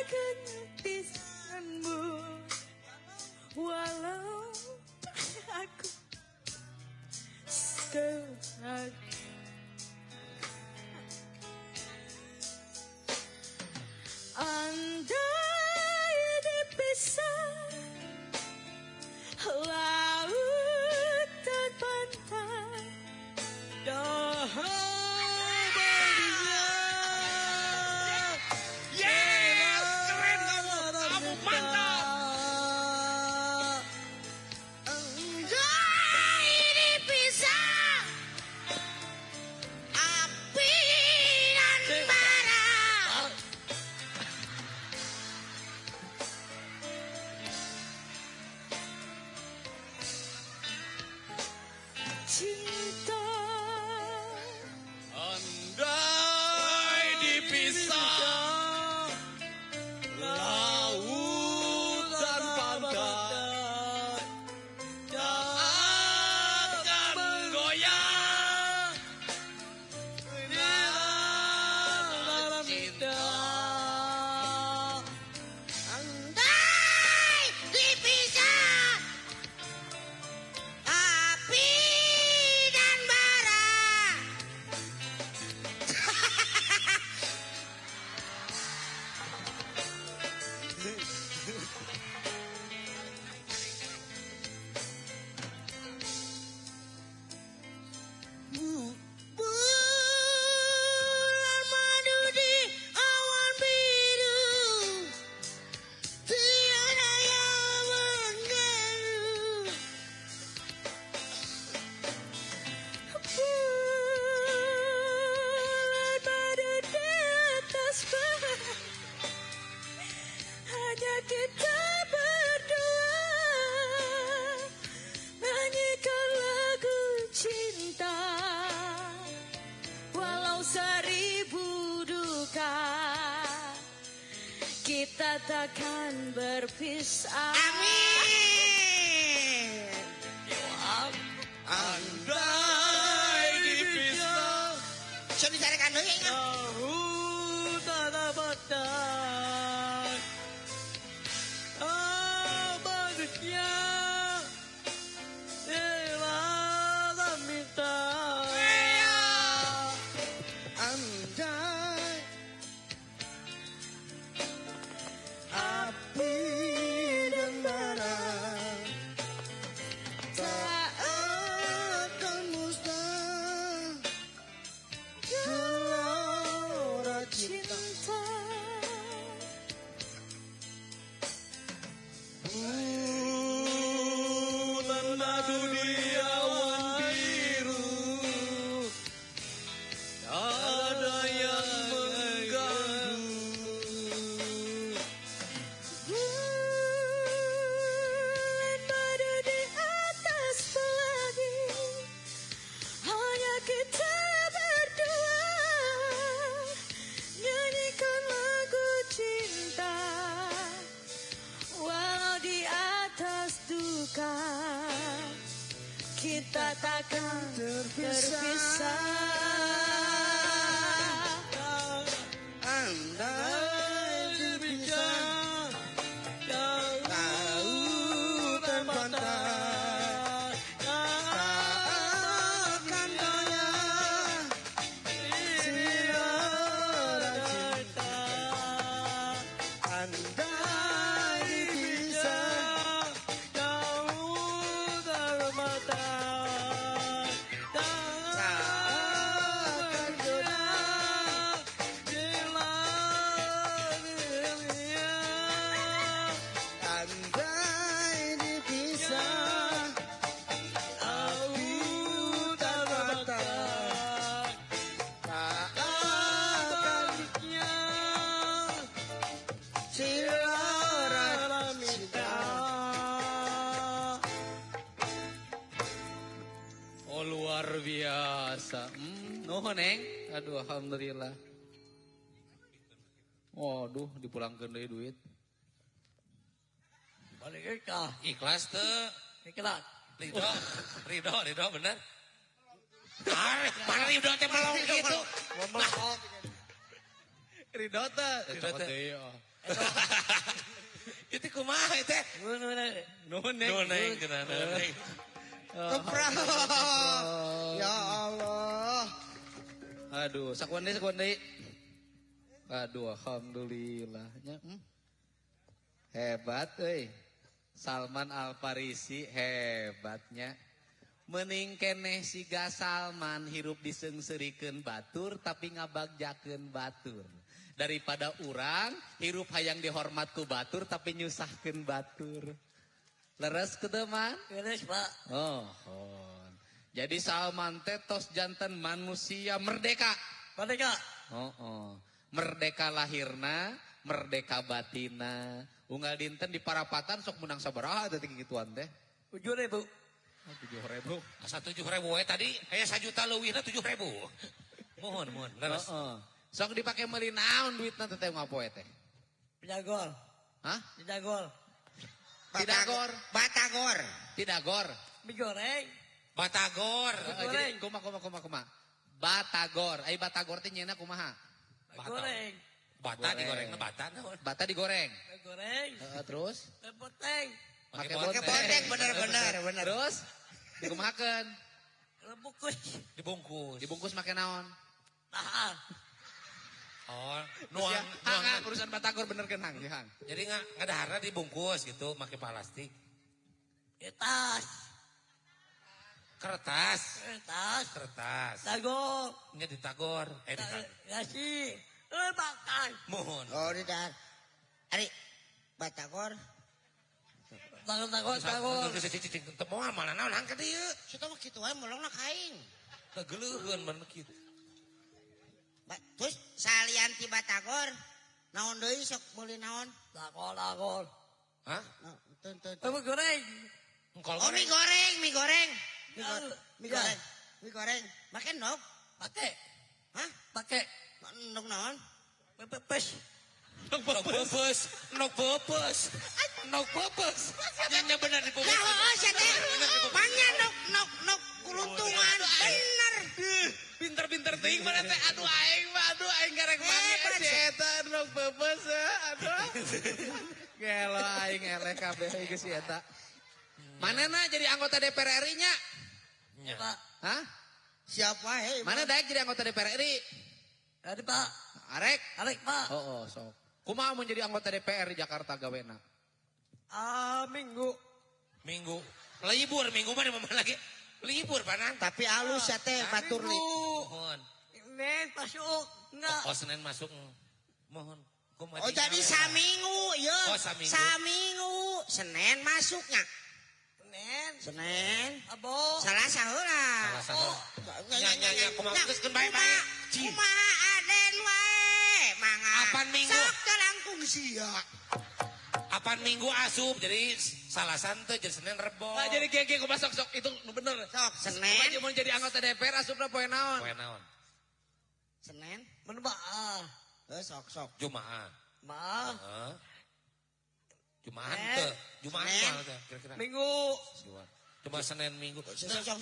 akan pisanmu, Walau aku sekarang andai dipisah laut dan pantai, Yes, keren kamu. Kamu mantap. Andai dipisah api dan bara. Cinta Andai dipisah laut dan pantai, tak akan goyah dalam cinta. Andai dipisah api dan bara. Bulan madu di awan biru, tiada yang mengganggu. Bulan madu di atas bawah, hanya kita berdua nyanyikan lagu cinta. Walau seribu duka, kita takkan berpisah. Amin. Andai dipisah Sok dicarekan deui aing ah. Laut dan pantai, bagusnya minta. Andai api dan bara tak akan musnah gelora cinta. Cinta. Bulan madu di awan biru, tak ada yang mengganggu. Bulan madu di atas pelangi, hanya kita berdua nyanyikan lagu cinta. Walau di atas duka, kita takkan terpisah. Andai dipisah laut dan pantai, tak akan goyah sinar cinta. Andai dipisah Laut dan pantai, tak akan goyah Andai dipisah laut dan pantai, tak akan sinar cinta. Oh luar biasa. Nuhun Neng. Aduh alhamdulillah. Waduh dipulangkeun deui duit. Balik ke Ikhlas teu. ikhlas. Ridho, Ridho, Ridho bener. Ah, mana Ridho teh melong gitu. Ridho teh. Ridho teh. Cokot deui, oh. Itu Kumaha teh? Nuhun neng. Nuhun neng cenah neng. Ya Allah. Aduh, sakuan deui. Aduh, alhamdulillah nya. Hebat euy. Salman Al Farisi hebatnya. Mending keneh siga Salman hirup diseungseurikeun batur tapi ngabagjakeun batur. Daripada urang hirup hayang dihormat ku batur tapi nyusahkeun batur. Leres kitu man? Leres, Pak. Oh. Jadi Salman teh tos janten manusia merdeka. Merdeka. Oh. Merdeka lahirna, merdeka batina. Unggal dinten di parapatan sok menang sabaraha teh gituan teh. 7.000. 7.000. Asa 7.000 we tadi aya 1 juta leuwihna 7.000. Mohon leres. Heeh. Sok dipake meuli naon duitna teh ngapoe teh? Pidagor. Hah? Pidagor. Pidagor. Batagor. Pidagor. Mie goreng. Batagor. Jadi kumaha. Batagor. Ai batagor teh nyeuna kumaha? Goreng. Bata digorengna bata naon? Bata digoreng. Goreng. Heeh, terus? Poteng. Make bonteng bener. Terus dikumahakeun? Bungkus. Dibungkus. Dibungkus make naon? Tahan. Oh, nuang hang urusan batagor bener kan hang, hang. Jadi ngadaharna dibungkus gitu make plastik. Kertas. Kertas. Kertas. Tagor. Nya ditagor. Nasi. Makan. Mohon. Oh, didahar. Ari batagor. Batagor. Cicing teu moal malah naon hang ka dieu. Sia mah kitu wae molongna ka aing. Teu geuleuheun mun kitu. Terus salian ti batagor naon deui sok meuli naon? Batagor. Hah? Teu. Mie goreng. Oh, mie goreng. Mie goreng. Make endog? Pake. Hah? Pake. Endog naon? Pepes. Endog pepes. Endog pepes. Nya bener di pepes. Lah heueuh sia teh. Manya nok kuluntungan bener. Pinter-pinter teuing mana teh aduh aing mah aduh aing garek mangi si eta endog pepes aduh. Gelo aing eleh kabeh geus si eta. Manena jadi anggota DPR RI nya? Nya. Hah? Siapa he? Mana daek jadi anggota DPR RI? Tadi Pak. Arek? Arek Pak. Oh, sok. Kumaha mun jadi anggota DPR di Jakarta gawena? Minggu. Minggu. Libur minggu mah di mana lagi? Libur panan. Tapi alus ya teh batur li. Mohon. Senin masuk enggak? Oh, Senin masuk. Mohon. Oh, jadi saminggu ya. Oh, saminggu. Saminggu Senin masuknya. Senin. Senin. Abo. Salasa heula. Salasa heula. Nya kumaha geus keun bae-bae. Kumaha aden wae mangga. Apan minggu? Sok teu langkung sia. Apan minggu asup jadi Salasa teu jadi Senin Rebo. Nah, jadi gege kumaha sok sok itu nu bener. Sok Senin. Kumaha mun jadi anggota DPR asupna poe naon? Poe naon? Senin. Mun baah. Heuh sok sok. Jumaah. Maah. Heeh. Jumaah teu, Jumaah teh kira-kira. Minggu. Cuma Senin Minggu.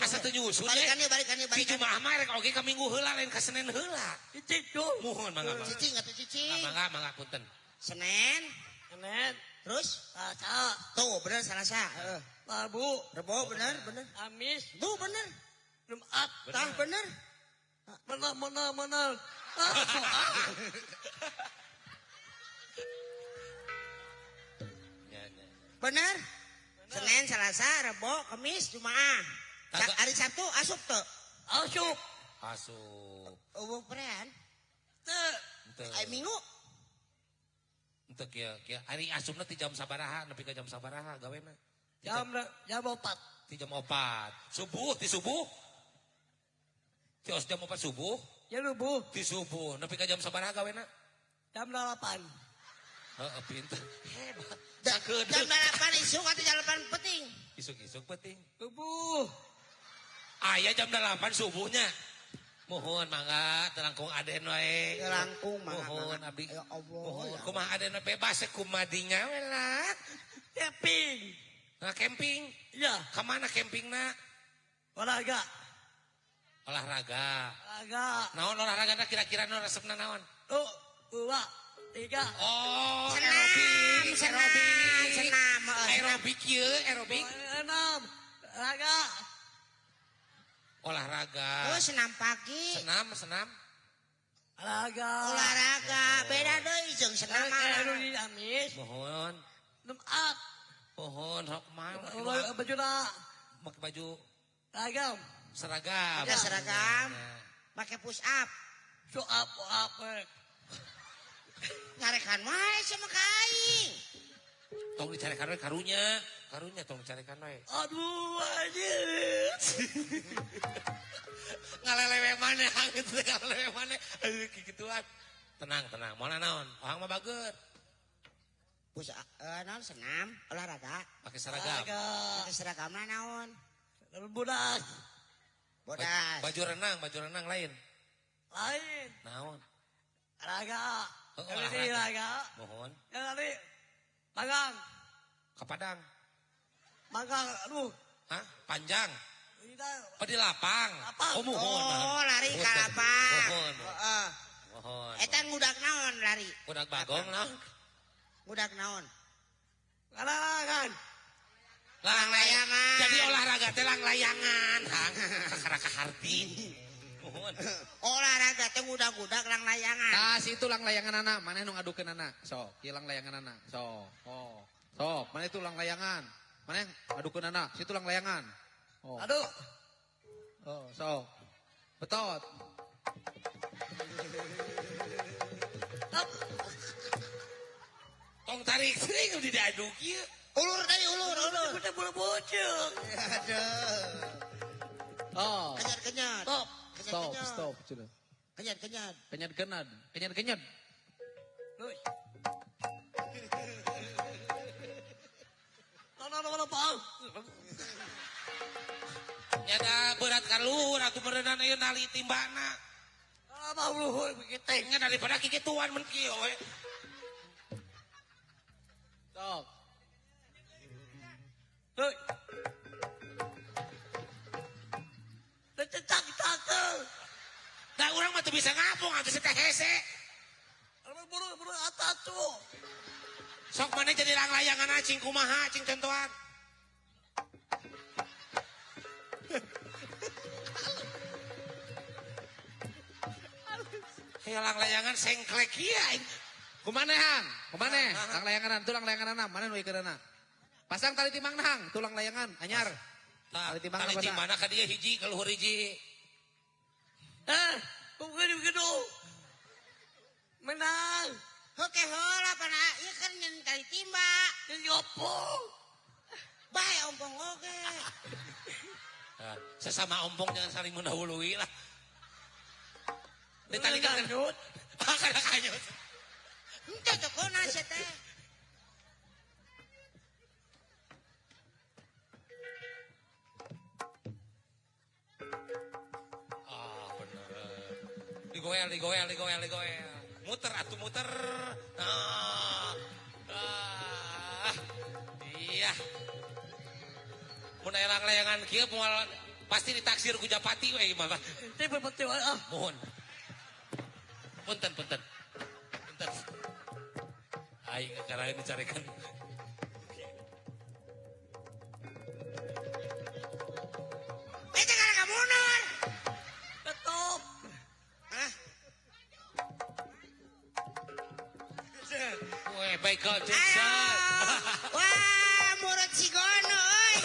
Asa teu nyusun. Balikan Di Jumaah mah rek oge ka Minggu heula lain ka Senin heula. Cicing tuh. Mohon mangga. Cicing atuh cicing. Mangga punten. Senin. Senin. Terus? Selasa. Tuh bener Selasa. Heeh. Rabu. Rebo bener. Kamis. Tuh bener. Jumat. Tah bener. Menang. Bener? Senin, Selasa, Rebo, Kamis, Jumaah. Hari Sabtu asup tuh. Asup. Asup. Eueuh prean. Teu. Ai Minggu. Teu kieu kieu. Ari asupna ti jam sabaraha nepi ka jam sabaraha gawena? Jam 4. Ti jam 4. Subuh ti subuh. Ti os jam 4 subuh. Ya subuh. Ti subuh nepi ka jam sabaraha gawena? Jam 8. Heeh, pinter. Hebat. Jam 8 isuk atau jam 8 peting? Isuk-isuk peting. Subuh. Aya jam 8 subuhnya. Mohon mangga telangkung aden wae. Telangkung mangga. Mohon abdi. Ya Allah. Mohon kumaha aden bebas kumadinya we lah. Camping. Nah camping. Iya. Ka mana campingna? Olahraga. Olahraga. Olahraga. Naon olahragana kira-kira naon resepna naon? Tuh, dua. 3. Oh, senam, senam, senam. Aerobik ye, aerobik. 6. Olahraga. Olahraga. Oh, senam pagi. Senam, senam. Olahraga. Olahraga, beda deui jeung senam. Amis. Mohon. Jumat. Mohon, sok mah. Baju na. Make baju seragam. Seragam. Ada seragam. Pakai push up. Push up, up. Nyarekan wae sama ka aing. Tong dicarekan we karunya. Karunya tong dicarekan we. Aduh, anjir. Ngalelewe mana, gitu ngalelewe mana. Aduh, kikituan. Tenang, tenang. Moal naon? Ohang mah bager. Push up, naon senam, olahraga. Pakai seragam. Pakai seragam naon? Bodas. Bodas. Baju renang lain. Lain. Naon? Olahraga. Oh, olahraga. Mohon. Yang tadi magang. Ke Padang. Magang, aduh. Hah? Panjang. Oh, di lapang. Lapang. Oh, mohon. Oh, lari ke lapang. Mohon. Heeh. Mohon. Eta ngudak naon lari? Ngudak bagong naon? Ngudak naon? Larangan. Lang layangan. Jadi olahraga teh lang layangan, hang. Kakara kaharti. Mohon. Olahraga teh ngudak-ngudak lang layangan. Tah situ lang layangan anak, mana nu ngadukeun anak? Sok, ieu lang layangan anak. Sok. Oh. Sok, mana itu lang layangan? Mana ngadukeun anak? Situ lang layangan. Oh. Aduh. Oh, sok. Betot. Tong tarik sering udah diaduk ieu. Ulur deui, ulur, ulur. Udah bulu-bulu. Aduh. Oh. Kenyat-kenyat. Stop. Stop, stop, sudah. Kenyat-kenyat. Kenyat-kenyat. Kenyat-kenyat. Terus. Bang. Nyada berat kaluhur atuh berenang ieu nali timbana. Ah, luhur begitu. Nya daripada kikituan mun kieu we. Stop. Hei. Cetak takel. Da urang mah teu bisa ngapung atuh teh hese. Buru-buru atas tuh. Sok mana jadi lang layangan cing kumaha cing contohan. Kayak lang layangan sengklek ieu aing. Kumaha hang? Kumaha? Lang layangan tulang layangan mana nu ikeunana? Pasang tali timang hang, tulang layangan anyar. Tali timang tali timangna ka dieu hiji ka luhur hiji. Eh, begitu. Menang. Oke heula pana ieu kan nyen tali timba. Jeung ompong. Bae ompong oge. Nah, sesama ompong jangan saling mendahului lah. Ditalikan kanyut. Kana kanyut. Henteu cokona sia teh. Ah, bener. Digoel, digoel, digoel, digoel. Muter atuh muter. Nah. Ah. Iya. Mun aya layangan kieu moal pasti ditaksir ku Japati we mah. Teh berpeti ah. Mohon. Punten, punten. Punten. Aing ngakarain dicarikan. Eta kana ka mundur. Tetep. Hah? Weh, Michael Jackson. Wah, murut si Gono euy.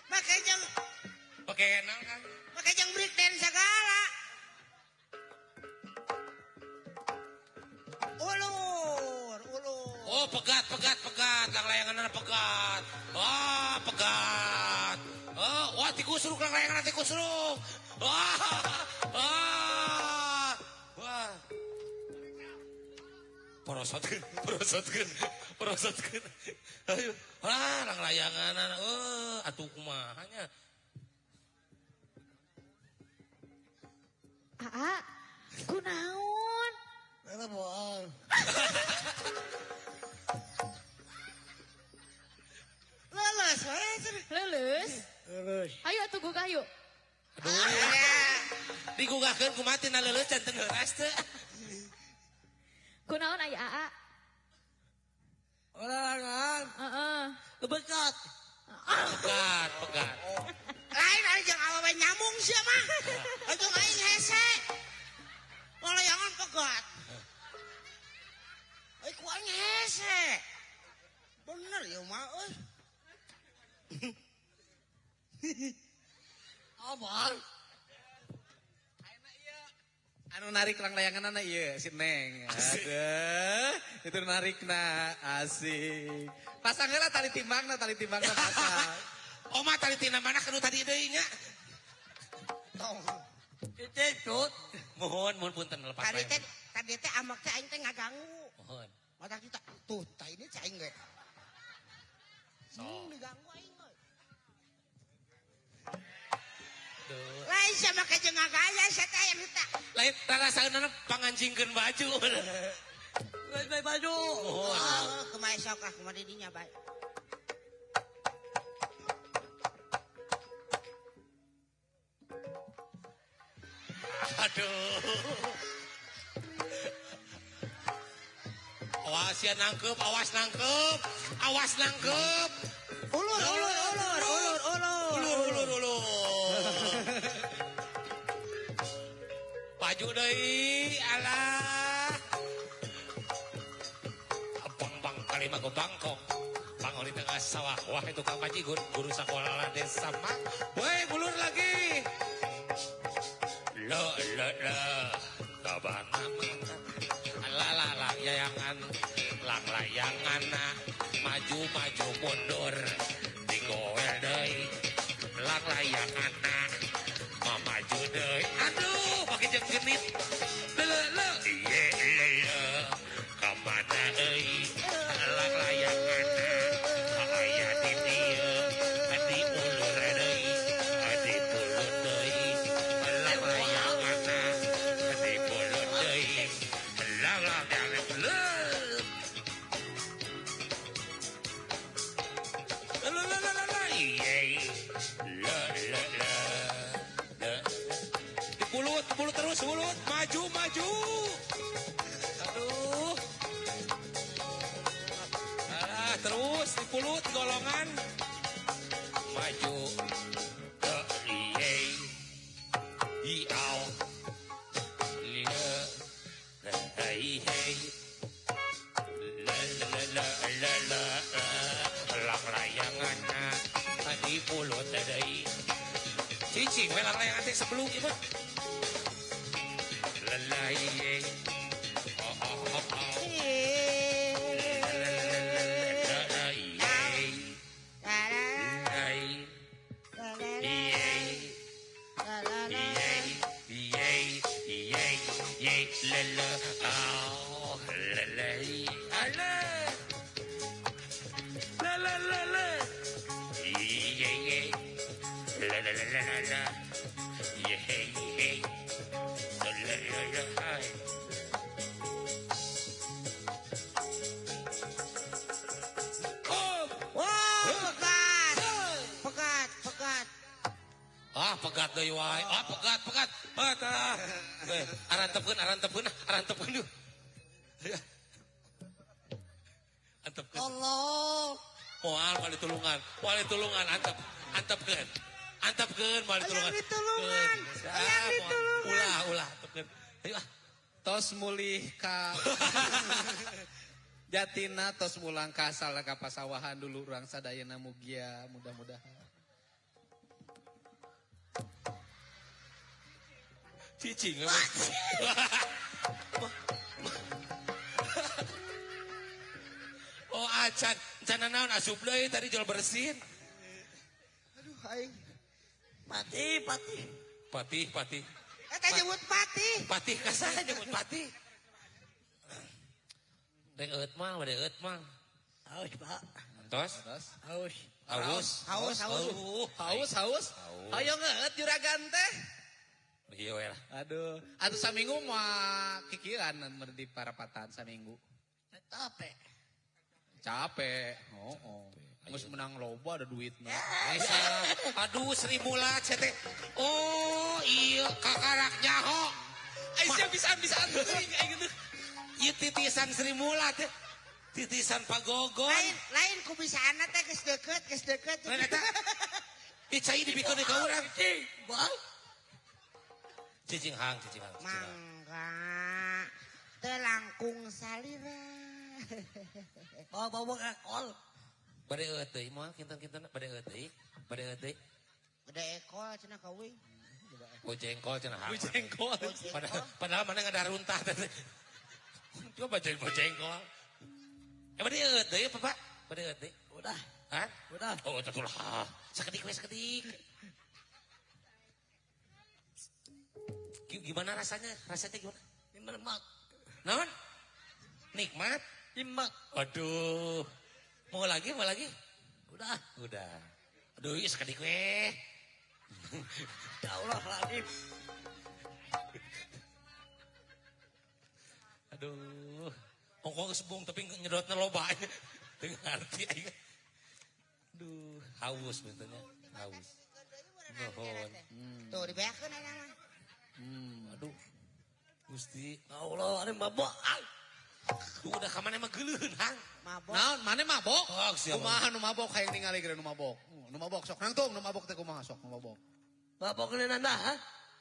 Make jeung Oke, kenal kan? Make jeung break dance segala. Ulur, ulur. Oh, pegat, pegat, pegat. Lang layangan pegat. Wah, pegat. Oh, wah tikusruk lang layangan tikusruk. Wah, wah, wah. Porosotkeun, porosotkeun, porosotkeun. Ayo, wah, lang layangan. Atuh kumaha nya. Aa, kunaon? Eta bohong. Lulus, we. Lulus? Lulus. Ayo atuh gugah yuk. Aduh. Digugahkeun kumaha tina leuleus can teu ngeuras teu. Bekat. Pegat, pegat. Lain ari jeung awewe nyambung sia mah. Ujung aing hese. Lalayangan pegat. Euy ku aing hese. Bener ya mah euy. Abang. Anu narik langlayanganna ieu si Neng. Aduh, itu narikna asik. Pasang heula tali timbangna pasang. Oma tali tina mana kanu tadi deui nya? Tong. Itu. Mohon, mohon punten lepas. Tadi teh amak teh aing teh ngaganggu. Mohon. Mata kita tuh tah ini cai aing ge. So. Diganggu aing euy. Lain sama ka jeung ngagaya sia teh aya teh. Lain rarasaeunana panganjingkeun baju. Lain bae baju. Oh, kumaha sok ah kumaha di dinya bae. Aduh. Awas ya nangkep, awas nangkep, awas nangkep. Ulur, ulur, ulur, ulur, ulur. Ulur, ulur, ulur. Maju deui, alah. Bang-bang kalima go bangkong. Bangol di tengah sawah. Wah itu Kang Pajigun, guru sekolah desa mah. Woi, ulur lagi. Le le le, kabana mana? La la la yayangan, lang layangan maju maju mundur, digoel deui, lang layangan maju deui. Aduh, pakai jeung genit. Le le le, iye le le, kamana euy? Lang layangan aya di dieu, di ulur deui, di pulut deui. Lang layangan di pulut deui. Lang layangan le. Le le le le le, iye le le le. Bulut, bulut terus, bulut, maju, maju. Aduh. Ah, terus dipulut golongan. Maju. Ke iye. Iau. Le. Le hei hei. Le le le le le. Lang layangan di pulut deui. Cicing we lang layangan teh sebelum ieu mah. Lalai, oh oh oh oh. Ah, pegat deui wae. Ah, pegat, pegat. Ah, tah. Arantepkeun, arantepkeun, arantepkeun duh. Antepkeun. Allah. Moal moal ditulungan, moal ditulungan, antep, antepkeun. Antepkeun moal ditulungan. Hayang ditulungan. Hayang ditulungan. Ulah, ulah, antepkeun. Ayo ah. Tos mulih ka Jatina tos mulang ka asal ka pasawahan dulu urang sadayana mugia mudah-mudahan. Cicing. Oh acan, acan naon asup deui tadi jual bersin. Aduh aing. Pati, pati. Pati, pati. Eta jemput pati. Pati ka saha jemput pati. Dek eut mah, dek eut mah. Haus, Pak. Entos? Haus. Haus. Haus, haus. Haus, haus. Hayo ngeut juragan teh. Iya we lah. Aduh, atuh saminggu mah kikieuan di parapatan saminggu. Capek. Capek. Oh, oh. Geus menang loba ada duitna. Aduh, 1000 lah teh. Oh, iya kakarak nyaho. Aisyah bisa-bisaan teuing aing teh. Ieu titisan 1000 lah teh. Titisan pagogon. Lain ku bisa anak teh geus deukeut, geus deukeut. Lain eta. Dicai dibikeun ka urang. Cicing hang, cicing hang. Mangga. Teu langkung salira. Bawa-bawa ekol. Bade eueuh deui moal kinten-kinten bade eueuh deui. Bade eueuh deui. Gede ekol cenah ka uing. Oh jengkol cenah. Oh jengkol. Padahal mana ngadaruntah teh. Coba jengkol. Bade eueuh deui apa Pak? Bade eueuh deui. Udah. Hah? Udah. Oh atuh lah. Sakedik we sakedik. Gimana rasanya? Rasanya gimana? Nikmat. Naon? Nikmat? Nikmat. Aduh. Mau lagi? Mau lagi? Udah. Udah. Aduh, iya sekedik weh. Ya Allah, lagi. Aduh. Ongkong kesebung tapi nyedotnya loba. Teu ngarti aing. Aduh, haus betulnya. Haus. Nuhun. Tuh dibeakeun ayeuna mah. Aduh. Gusti, Allah, ada mabok. Udah ka mana mah geuleuheun, Hang. Mabok. Naon, mana mabok? Oh, kumaha nu mabok hayang ningali geura nu mabok. Nu mabok sok nangtung nu mabok teh kumaha sok nu mabok. Mabok nana, ha?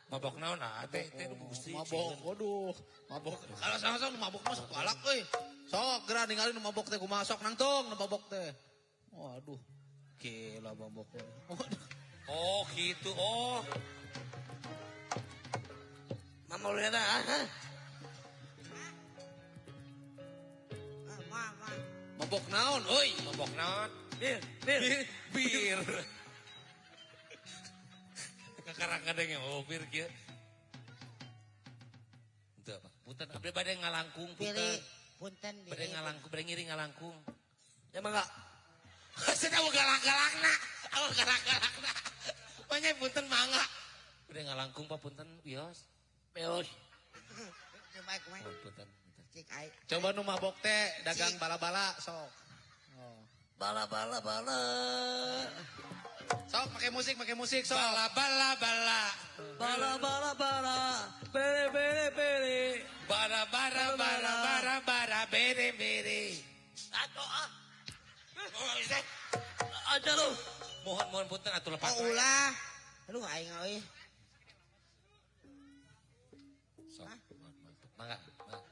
Mabok naon ah teh teh nu Gusti. Mabok, waduh, mabok. Kalau sama-sama nu mabok mah sok galak euy. Sok geura ningali nu mabok teh kumaha sok nangtung nu mabok teh. Waduh. Gila mabok. Oh, gitu. Oh. Mama lihat ah. Mabok naon, oi, mabok naon? Bir, bir, bir. Kakarang kadang oh bir kieu. Itu apa? Punten abdi bade ngalangkung punten. Punten. Bade ngalangkung, bade ngiring ngalangkung. Ya mangga. Cenah galak-galakna, awak galak-galakna. Banyak punten mangga. Bade ngalangkung Pak punten wios. Wios. Punten. Coba nu mabok teh dagang bala-bala sok. Oh. Bala-bala bala. Sok pakai musik sok. Bala bala bala. Bala bala bala. Bere bere bere. Bara bara bara bara bara bere bere. Aduh ah. Aja lu. Mohon mohon punten atuh lepas. Oh ulah. Aduh aing euy. Sok. Mangga.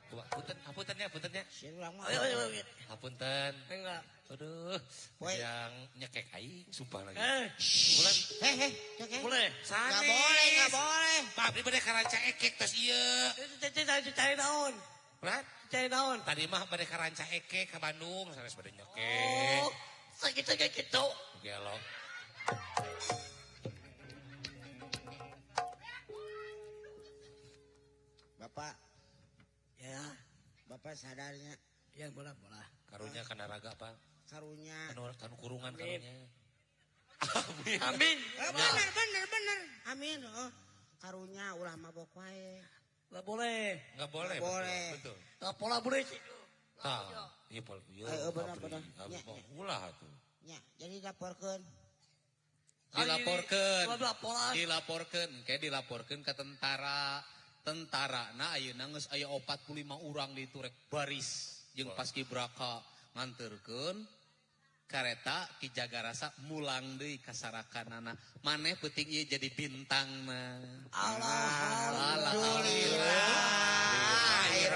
Punten, hapunten ya, puntennya. Ayo, ayo, ayo. Hapunten. Enggak. Aduh, yang nyekek aing, sumpah lagi. Bulan. Heh, boleh. Enggak boleh, enggak boleh. Pak, abdi bade karanca ekek tos ieu. Cai naon? Berat? Cai naon? Tadi mah bade karanca ekek ka Bandung, sanes bade nyekek. Oh, sakitu kayak gitu. Gelo. Bapak. Ya, Bapak sadarnya. Ya, bola bola. Karunya kana raga, Pak. Karunya. Kanu kurungan karunya. Amin. Amin. Bener, bener, bener. Amin. Oh, karunya ulah mabok wae. Enggak boleh. Enggak boleh. Nggak boleh. Betul. Enggak pola boleh. Tah, iya pola. Ayo benar benar. Ulah tuh. Ya, jadi laporkeun. Dilaporkeun. Dilaporkeun, kayak dilaporkeun ke tentara. Tentara na ayeuna geus aya 45 urang di turek baris jeung paskibraka nganterkeun kareta Ki Jagarasa mulang deui ka sarakanana. Maneh peuting ieu jadi bintangna. Alhamdulillah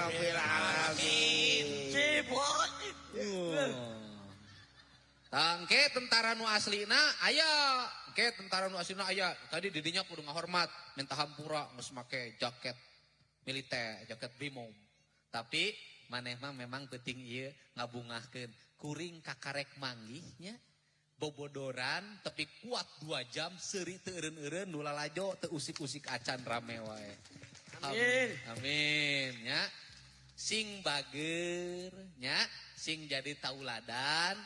rabbil alamin. Tangke tentara nu aslina aya. Oke, tentara nu aslina aya. Tadi didinya kudu ngahormat, minta hampura geus make jaket militer, jaket brimob. Tapi maneh mah memang penting ieu ngabungahkeun. Kuring kakarek manggih nya, bobodoran tapi kuat 2 jam seuri teu eureun-eureun nu lalajo teu usik-usik acan rame wae. Amin. Amin nya. Sing bager nya, sing jadi tauladan.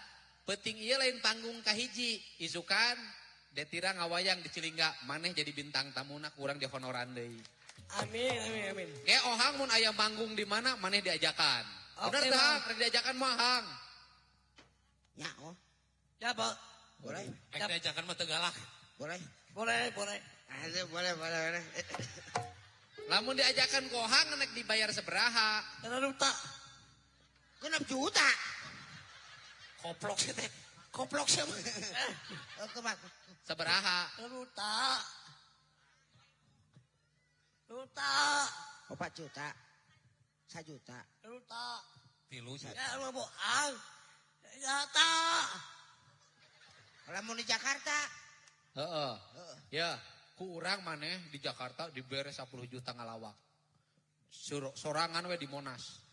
Penting ieu lain panggung kahiji, isukan Detira ngawayang di Cilingga, maneh jadi bintang tamuna kurang di honoran deui. Amin, amin, amin. Kayak ohang mun aya manggung di mana, maneh diajakan. Bener teh Hang, rek diajakan mah Hang. Ya, oh. Ya, Pak. Boleh. Rek diajakan mah teu galak. Boleh. Boleh, boleh. Aduh, boleh, boleh, boleh. Lamun diajakan ku Ohang nek dibayar seberaha? 6 juta. 6 juta. Koplok sih teh. Koplok sih. Sabaraha? Juta. Juta. 4 juta. 1 juta. Juta. 3 juta. Ya mau bohong. Nyata. Lamun di Jakarta. Heeh. Ya, ku urang maneh di Jakarta dibere 10 juta ngalawak. Sorangan we di Monas.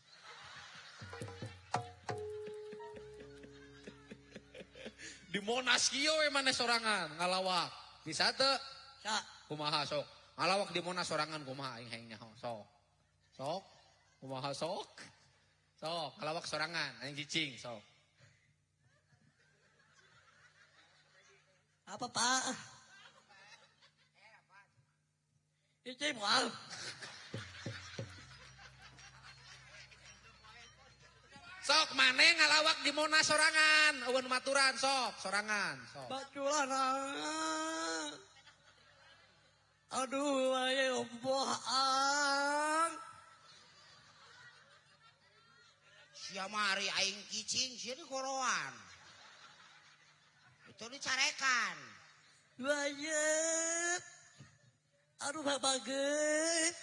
Di Monas kieu we maneh sorangan ngalawak. Bisa teu? Sa. Kumaha sok? Ngalawak di Monas sorangan kumaha aing hayang nyaho sok. Sok. Kumaha sok? Sok, ngalawak sorangan aing cicing sok. Apa Pak? Cicing Pak. Sok maneh ngalawak di Monas sorangan, eueun maturan sok sorangan sok. Baturan. Aduh, ayo bohong. Sia mari aing kicing sia di koroan. Itu dicarekan. Bayet. Aduh Pak bager.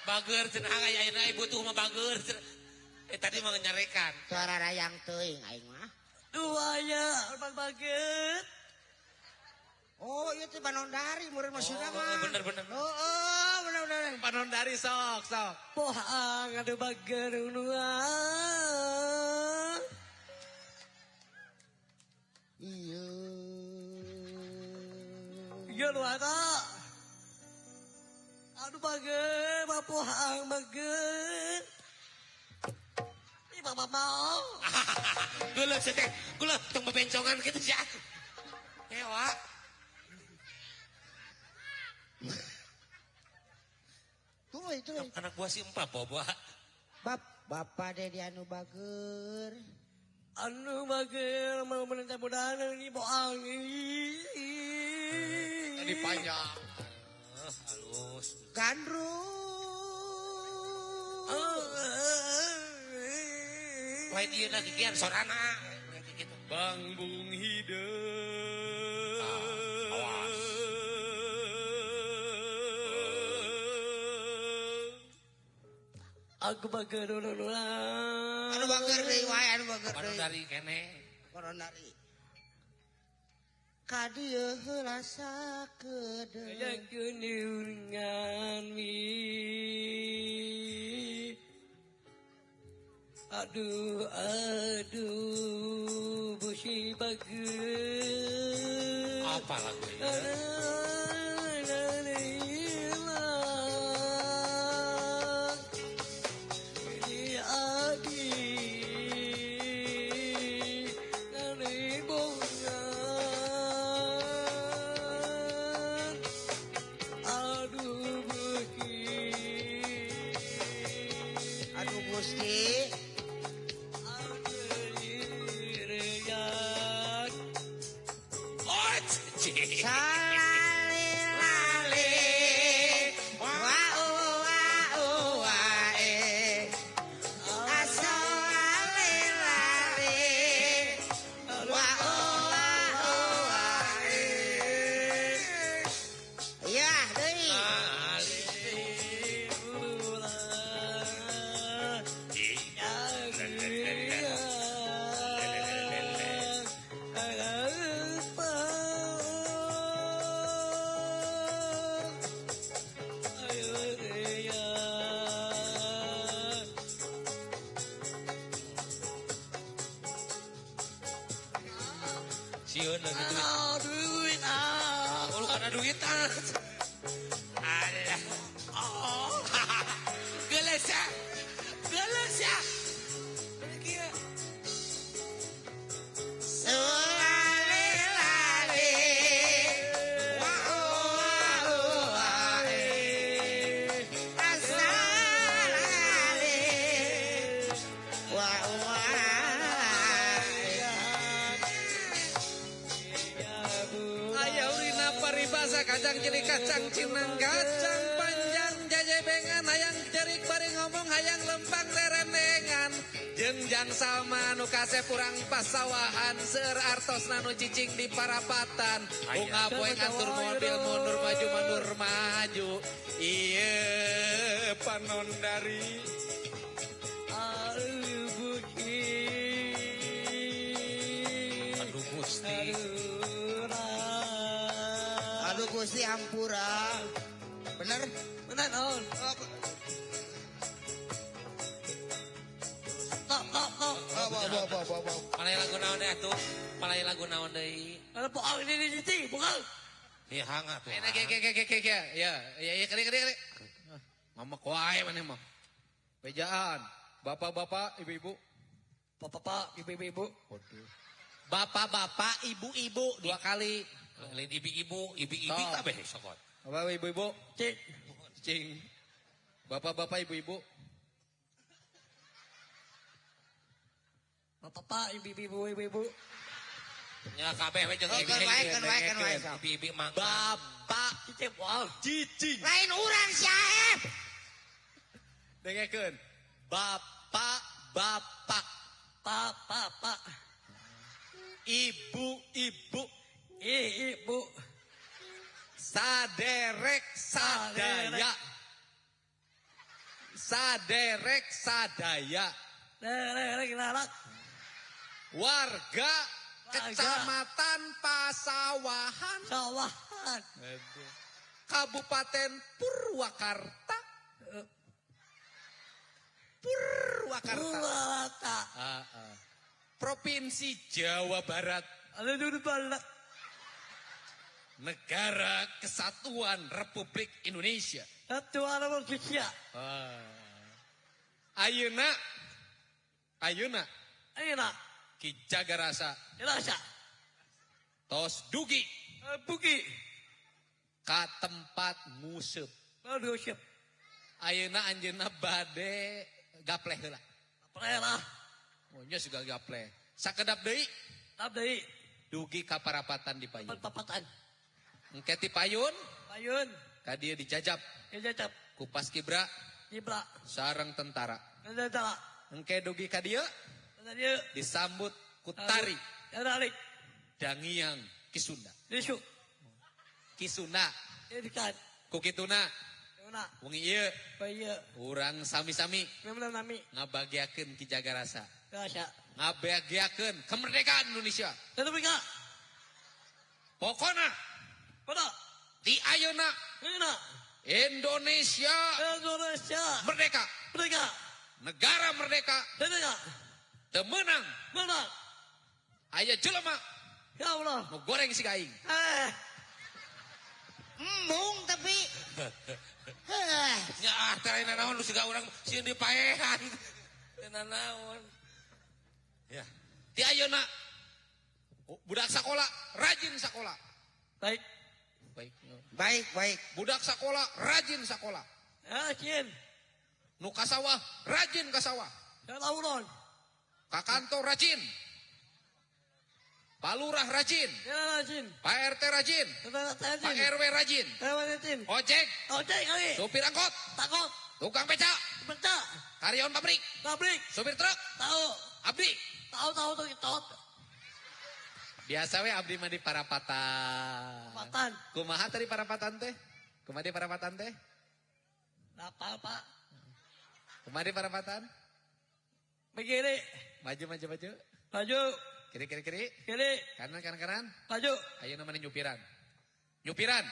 Bager cenah aya ayeuna butuh mah bager. Tadi mah nyarekan. Suara rayang teuing aing mah. Duaya Pak bager. Oh, ieu teh Banondari murid maksudna mah. Bener-bener. Heeh, bener-bener. Banondari sok, sok. Bohong aduh bager nuang. Iya. Iya lu ada. Aduh bager, bohong bager. Ih bapak mau. Gula sih teh, gula tong bebencongan gitu sih. Ngewa. Tuh itu. Anak buah si empat bawa. Bapak Dedi anu bager. Anu bager mau menentang budana ini bohong. Tadi panjang. Halus. Gandrung. Lain ieu na gigian sorana. Gitu. Bangbung hideung. Awas. Aku bager dulu. Anu bager deui wae, anu bager deui. Panondari kene. Panondari. Ka dieu heula sakedeung. Yakeunungan mi. Aduh aduh busi bager. Apa lagu ini? Sieun lagi duit. Oh, duit ah. Oh, lu karena duit ah. Alah. Oh. Geles ya. Geles ya. Kieu. Sulale-lale. Wa wa asalale. Wa wa. Paribasa kacang ciri kacang cinang kacang panjang jajebengan hayang cerik bari ngomong hayang lempang rerendengan. Jeung Jang Salma nu kasep urang pasawahan seur artosna nu cicing di parapatan. Bunga poe ngatur mobil mundur maju mundur maju. Ieu panon dari Aduh Gusti. Aduh Gusti hampura. Bener? Bener naon? Tok tok tok. Apa. Palai lagu naon deui atuh? Palai lagu naon deui? Ada bohong ini cicing, bohong. Ieu hangat tuh. Enak ke ke. Ya, ya kali kali. Mama wae maneh mah. Bejaan. Bapak-bapak, ibu-ibu. Bapak-bapak, ibu-ibu. Bapak-bapak, ibu-ibu dua kali. Lain ibu-ibu, ibu-ibu kabeh sokot. Bapak ibu-ibu, Cing. Cing. Bapak-bapak, ibu-ibu. Bapak-bapak, ibu-ibu, ibu-ibu. Nya kabeh we jeung ibu. Wae. Ibu-ibu mangga. Bapak cicing bohong. Cicing. Lain urang si Aep. Dengekeun. Bapak, bapak, Bapak, pak. Ibu, ibu. Ibu. Saderek sadaya. Saderek sadaya. Derek larak. Warga Kecamatan Pasawahan. Sawahan. Kabupaten Purwakarta. Purwakarta. Provinsi Jawa Barat. Negara Kesatuan Republik Indonesia. Ayeuna. Ayeuna. Ayeuna. Ki Jagarasa. Rasa. Tos dugi. Bugi. Ka tempat nguseup. Nguseup. Ayeuna anjeunna bade gapleh heula. Gapleh lah. Oh nya siga gapleh. Sakedap deui. Kedap deui. Dugi ka parapatan di payun. Parapatan. Engke ti payun. Payun. Ka dieu dijajab. Dijajab. Ku Paskibra. Kibra. Sareng tentara. Tentara. Engke dugi ka dieu. Disambut ku tari. Tari. Dangiang Ki Sunda. Disu. Ki Sunda. Dikan. Ku kituna. Wengi ieu. Urang sami-sami. Ngabagiakeun Ki Jagarasa. Ngabagiakeun kemerdekaan Indonesia. Pokona. Di ayeuna. Indonesia. Indonesia. Merdeka. Merdeka. Negara merdeka. Merdeka. Teu meunang. Meunang. Aya jelema. Ya Allah. Nu goreng si aing. Embung tapi. Nya ah teh lain naon nu siga urang sieun dipaehan. Teu naon. Ya. Ti ayeuna budak sakola rajin sakola. Baik. Baik. Baik, baik. Budak sakola rajin sakola. Rajin. Nu ka sawah rajin ka sawah. Lauron. Ka kantor rajin. Pak Lurah rajin. Rajin. Pak RT rajin. Pak RW rajin. Ojek. Ojek kali. Supir angkot. Takut. Tukang becak. Becak. Karyawan pabrik. Pabrik. Supir truk. Tahu. Abdi. Tahu tahu tahu. Biasa we abdi mah di parapatan. Parapatan. Kumaha tadi parapatan teh? Kumaha di parapatan teh? Apa Pak? Kumaha di parapatan? Begini. Maju maju maju. Maju. Kiri kiri kiri. Kiri. Kanan kanan kanan. Maju. Ayo namanya nyupiran. Nyupiran.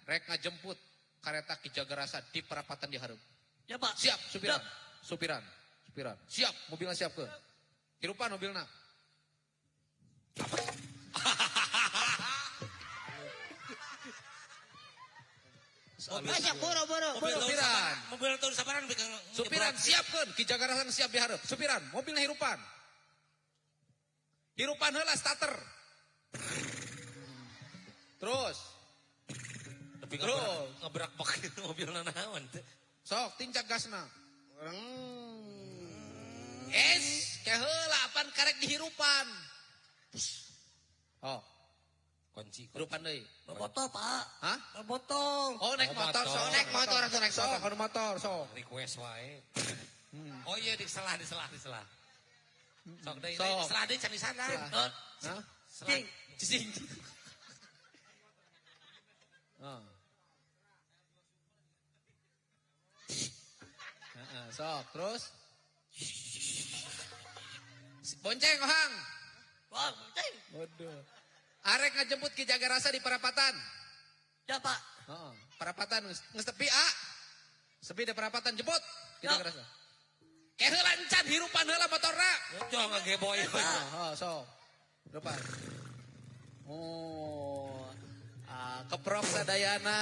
Rek ngajemput kareta Ki Jagarasa di perapatan di hareup. Ya Pak. Siap supiran. Siap. Supiran. Supiran. Siap, mobilnya siap ke. Hirupan mobilna. Banyak boro-boro. Supiran. Mobil tahun sabaran. Supiran siapkeun Ki Jagarasa siap di hareup. Supiran, mobilna hirupan. Hirupan heula starter. Terus. Tapi terus ngebrak pakai mobil naon teh. Sok tincak gasna. Es keheula apan karek dihirupan. Oh. Kunci. Hirupan deui. Motor, Pak. Hah? Motor. Oh, naik motor, sok. Naik motor atau naik motor. Sok, motor, sok. Request wae. Oh iya, diselah, diselah, diselah. Sok deui, Sok. selah deui can disana. Selah. Hah? Hah? Selah. Cicing. Oh. Heeh, sok terus. Bonceng ohang. Wah, bonceng. Waduh. Arek ngajemput Ki Jagarasa di perapatan. Ya, Pak. Heeh, perapatan geus geus tepi A. Sepi di perapatan jemput Ki Ya. Jagarasa. Ke heula encan hirupan heula motorna. Jong ngageboy. Heeh, sok. Depan. Oh. Ah, keprok sadayana.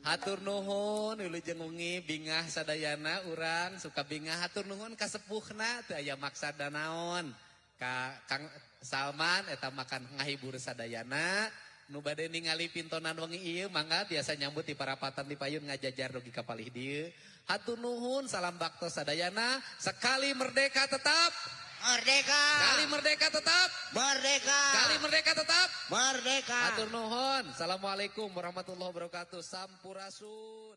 Hatur nuhun wilujeng wengi bingah sadayana urang suka bingah hatur nuhun ka sepuhna teu aya maksada naon. Ka Kang Salman eta makan ngahibur sadayana nu bade ningali pintonan wengi ieu mangga biasa nyambut di parapatan di payun ngajajar dugi ka palih dieu. Hatur nuhun salam bakto sadayana sekali merdeka tetap Merdeka. sekali merdeka tetap Merdeka. sekali merdeka tetap Merdeka. Hatur nuhun. Assalamualaikum warahmatullahi wabarakatuh. Sampurasun.